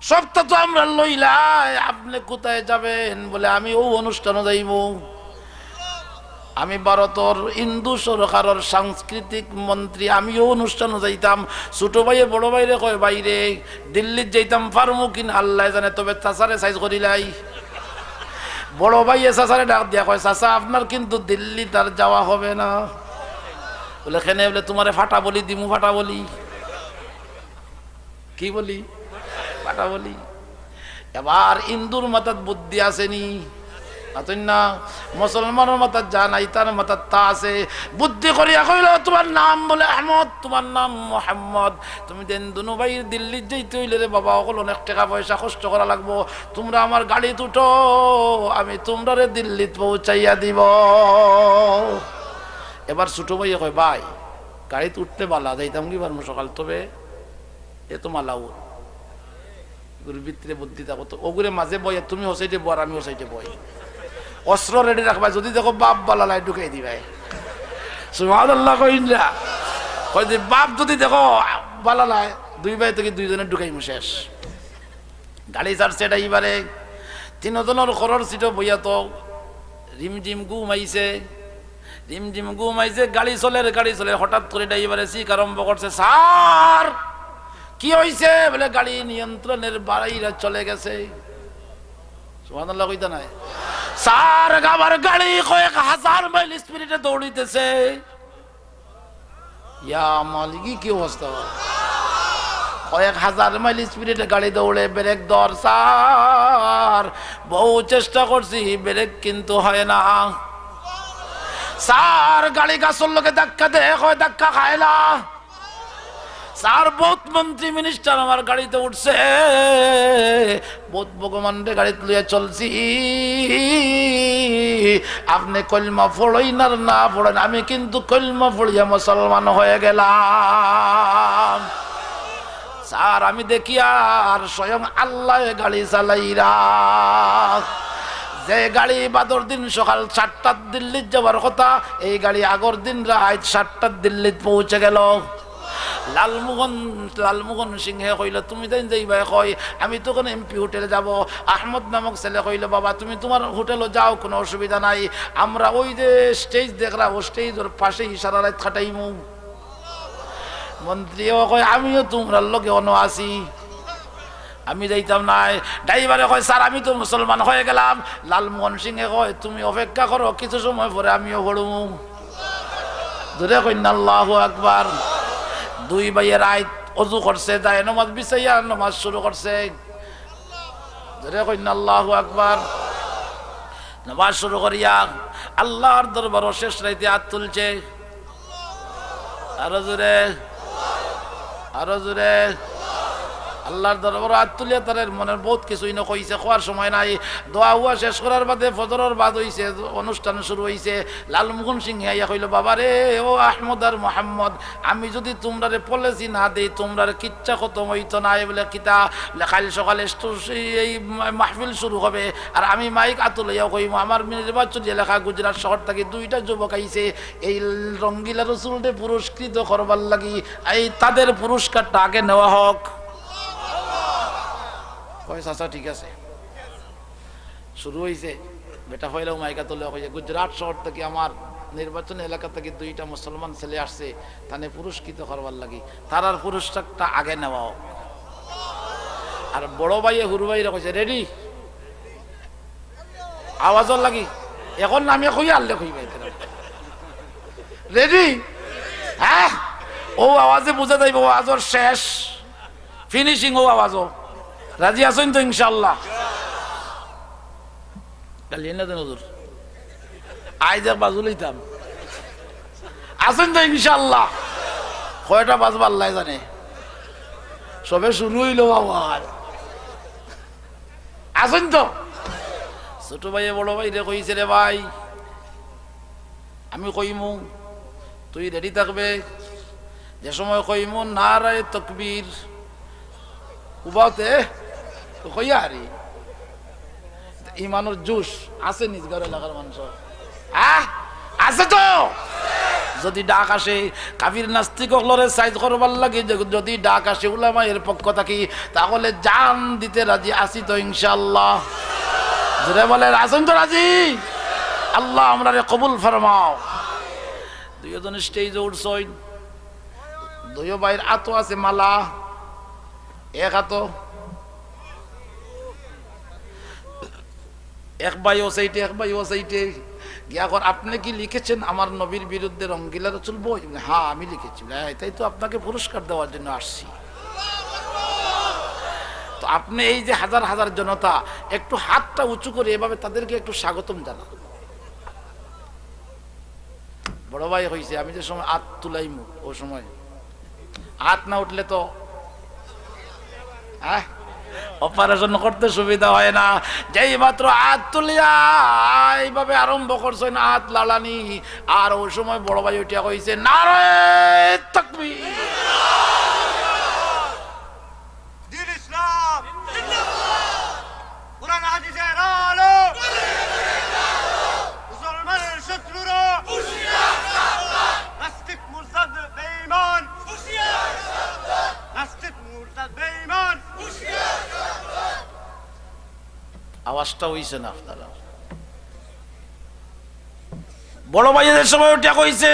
সবটা তো আমরা লইলাই, আপনি কোথায় যাবেন?" বলে, "আমি ও অনুষ্ঠানও যাইমু।" আমি ভারতর হিন্দু সরকারর সাংস্কৃতিক মন্ত্রী, আমি ও অনুষ্ঠানও যাইতাম। ছোট ভাইয়ে বড় ভাইরে কয়, "ভাইরে, দিল্লিত যাইতাম, পারমু কিনা আল্লায় জানে, তবে চাচারে সাইজ করিলাই।" বড় ভাইয়ে চাচারে ডাক দিয়া কয়, "চাচা, আপনার কিন্তু দিল্লিত আর যাওয়া হবে না।" বলে, "কেনে?" বলে, "তোমারে ফাটা বলি দিমু, ফাটা বলি।" কি বলি? ফাটা বলি। এবার হিন্দুর মাথাত বুদ্ধি আছে নি? আছেন না? মুসলমানর মাথাত যা নাই, তার মাথাত তা আছে। বুদ্ধি করিয়া কইল, "তোমার নাম?" বলে, "আহমদ।" "তোমার নাম?" "মোহাম্মদ।" "তুমি দেন দুনো ভাইর দিল্লিত যাইতে অইলে রে বাবা, অকল অনেক টেকা পয়সা খরচ করা লাগবো। তোমরা আমার গাড়িত উঠো, আমি তোমরারে দিল্লিত পৌঁছাইয়া দিব।" এবার ছোট ভাইয়ে কয়, "ভাই, গাড়িত উঠতে বালা, যাইতাম কি পারমু সকাল, তবে এত মালাউর।" গুরুর ভিতরে বুদ্ধি থাকো তো, ওগুরে মাঝে বইয়া তুমি ও সাইডে বও আর আমি ও সাইডে বই। অস্ত্র রেডি রাখবা, যদি দেখো বাপ বালা লাই ঢুকাই দিবায়। সুবহানাল্লাহ কইন না। কয় যে বাপ যদি দেখো বালা লাই, দুই ভাই থাকি দুইজনে ঢুকাইমু শেষ। গাড়ি ছাড়ছে ড্রাইভারে, তিনজনর খরর সিটো বইয়া তো রিমঝিম ঘুম আইছে, রিমঝিম ঘুম আইছে, গাড়ি চলের, গাড়ি চলের, হঠাৎ করি ড্রাইভারে চিক আরম্ভ করছে, "স্যার, কি হইছে?" বলে, "গাড়ি নিয়ন্ত্রণের বাইরে চলে গেছে।" সুবহানাল্লাহ কইতা নায়? স্যার, আমার গাড়ি কয়েক হাজার মাইল স্পিডে দৌড়িতেছে। ইয়া মালিকি, কি অবস্থা? কয়েক হাজার মাইল স্পিডে গাড়ি দৌড়ে, ব্রেক ধর স্যার, বহু চেষ্টা করছি, ব্রেক কিন্তু হয় না। স্যার, গাড়ি গাছর লগে ধাক্কা দে, কয় ধাক্কা খায় না। স্যার, বহুত মন্ত্রী মিনিস্টার আমার গাড়িতে উঠছে, বহুত ভগবানরে গাড়িত লইয়া চলছি। আপনে কলমা পড়ইন আর না পড়ইন, আমি কিন্তু কলমা পড়িয়া মুসলমান হয়ে গেলাম। স্যার, আমি দেখি আর স্বয়ং আল্লায় গাড়ি চালাইরা। যে গাড়ি বাদর দিন সকাল সাতটাত দিল্লিত যাওয়ার কথা, এই গাড়ি আগর দিন রাইত সাতটাত দিল্লিত পৌঁছে গেল। লালমোহন, লালমোহন সিংহে কইল, "তুমি তাইন যাইবায় কই, আমি তখন এমপি হোটেলে যাব।" আহমদ নামক ছেলে কইল, "বাবা, তুমি তোমার হোটেলে যাও, কোনো অসুবিধা নাই, আমরা ওই যে স্টেজ দেখরা, ও স্টেজর পাশে সারা রাইত কাটাইমু।" মন্ত্রীও কয়, "আমিও তোমরার লগে অনো আছি, আমি যাইতাম নায়।" ড্রাইভারে কয়, "স্যার, আমি তো মুসলমান হয়ে গেলাম।" লালমোহন সিংহে কয়, "তুমি অপেক্ষা করো, কিছু সময় পরে আমিও পড়মু।" জোরে কইন না, "আল্লাহু আকবার।" দুই ভাইয়ে রাইত অজু করছে, যায় নমাজ বিছাইয়া নমাজ শুরু করছে। জোরে কইন না, "আল্লাহু আকবার।" নমাজ শুরু করিয়া আল্লাহর দরবারো শেষ রাইতে আত তুলছে। আরো জোরে, আরো জোরে। আল্লাহর দরবারো আত তুলিয়া তারার মনের বহুত কিছু ইনো কইছে, কওয়ার সময় নাই। দোয়া উয়া শেষ করার বাদে ফজরর বাদ অইছে, অনুষ্ঠান শুরু অইছে। লালমোহন সিংহে আইয়া কইল, "বাবা রে, ও আহমদ আর মোহাম্মদ, আমি যদি তোমরারে পলিসি না দেই, তোমরার কিচ্ছা খতম অইতো নায়।" বলে, "কিতা?" বলে, "কাইল সকালে স্টু-, এই মাহফিল শুরু হবে, আর আমি মাইক আতো লইয়া কইমু, আমার নির্বাচনী এলাকা গুজরাট শহর থাকি দুইটা যুবক আইছে, এই রঙ্গিলা রসুলরে পুরস্কৃত করবার লাগি, এই তাদের পুরস্কারটা আগে নেওয়া হোক।" কয়, "চাচা, ঠিক আছে।" শুরু অইছে, বেটা পয়লাউ মাইক আতো লইয়া কইছে, "গুজরাট শহর থাকি আমার নির্বাচনী এলাকা থাকি দুইটা মুসলমান ছেলে আসছে, তানে পুরস্কৃত করবার লাগি, তারার পুরস্কারটা আগে নেওয়া হোক।" আর বড় ভাইয়ে হুরু ভাইরে কইছে, "রেডি?" আওয়াজর লাগি। এখন আমি কইয়া আনলে কইবা, "রেডি?" হ্যাঁ? ও আওয়াজে বুঝা যাইব, ও আওয়াজর শেষ। ফিনিশিং ও আওয়াজও। রাজি আছইন তো ইনশাআল্লাহ? গালি না দেন হুজুর। আইজ এক বাজু লইতাম। আছইন তো ইনশাআল্লাহ? কয়টা বাজবো আল্লায় জানে। সবে শুরু অইলো বাবা। আছইন তো? ছোট ভাইয়ে বড় ভাইরে কইছে, "রে ভাই, আমি কইমু, তুই রেডি থাকবে। যে সময় কইমু নারায়ে তকবীর, উবাতে তো কইয়া হারি।" ইমানর জোশ আছে নিজগাঁওর এলাকার মানুষর? আহ? আছে তো? যদি ডাক আসে, কাফির নাস্তিক অকলরে সাইজ করবার লাগি, য-, যদি ডাক আসে উলামায়ের পক্ষ থাকি, তাহলে জান দিতে রাজি আছি তো ইনশাআল্লাহ। জোরে বলেন, আছইন তো রাজি? আল্লাহ আমরারে কবুল ফরমাও। দুইজন স্টেজে উঠছইন, দুইও ভাইর আতো আছে মালা, এক আতো, এক ভাই ও সাইডে, এক ভাই ও সাইডে। গিয়া কর, "আপনি কি লিখেছেন আমার নবীর বিরুদ্ধে রঙ্গিলা রসুল বই?" বলে, "হ্যাঁ, আমি লিখেছি।" বলে, "হ্যাঁ, এটাই তো আপনাকে পুরস্কার দেওয়ার জন্য আসছি।" তো আপনি এই যে হাজার হাজার জনতা, একটু হাতটা উঁচু করে এভাবে তাদেরকে একটু স্বাগতম জানান। বড় ভাই কইছে, "আমি যে সময় আত তুলাইমু, ও সময় আত না উঠলে তো, হ্যাঁ, অপারেশন করতে সুবিধা হয় না।" যেই মাত্র আত তুলিয়া এইভাবে আরম্ভ করছইন আত লাড়ানি, আর ও সময় বড় ভাই উঠিয়া কইছে, "নারায়ে তাকবীর।" দিন ইসলাম জিন্দাবাদ। কোরআন হাদিসের আলো। মুসলমানের শত্রুরা। নাস্তিক মুরতাদ বেঈমান। নাস্তিক মুরতাদ বেঈমান। আওয়াজটা অইছে না আপনারা? বড় ভাই যে সময় উঠিয়া কইছে,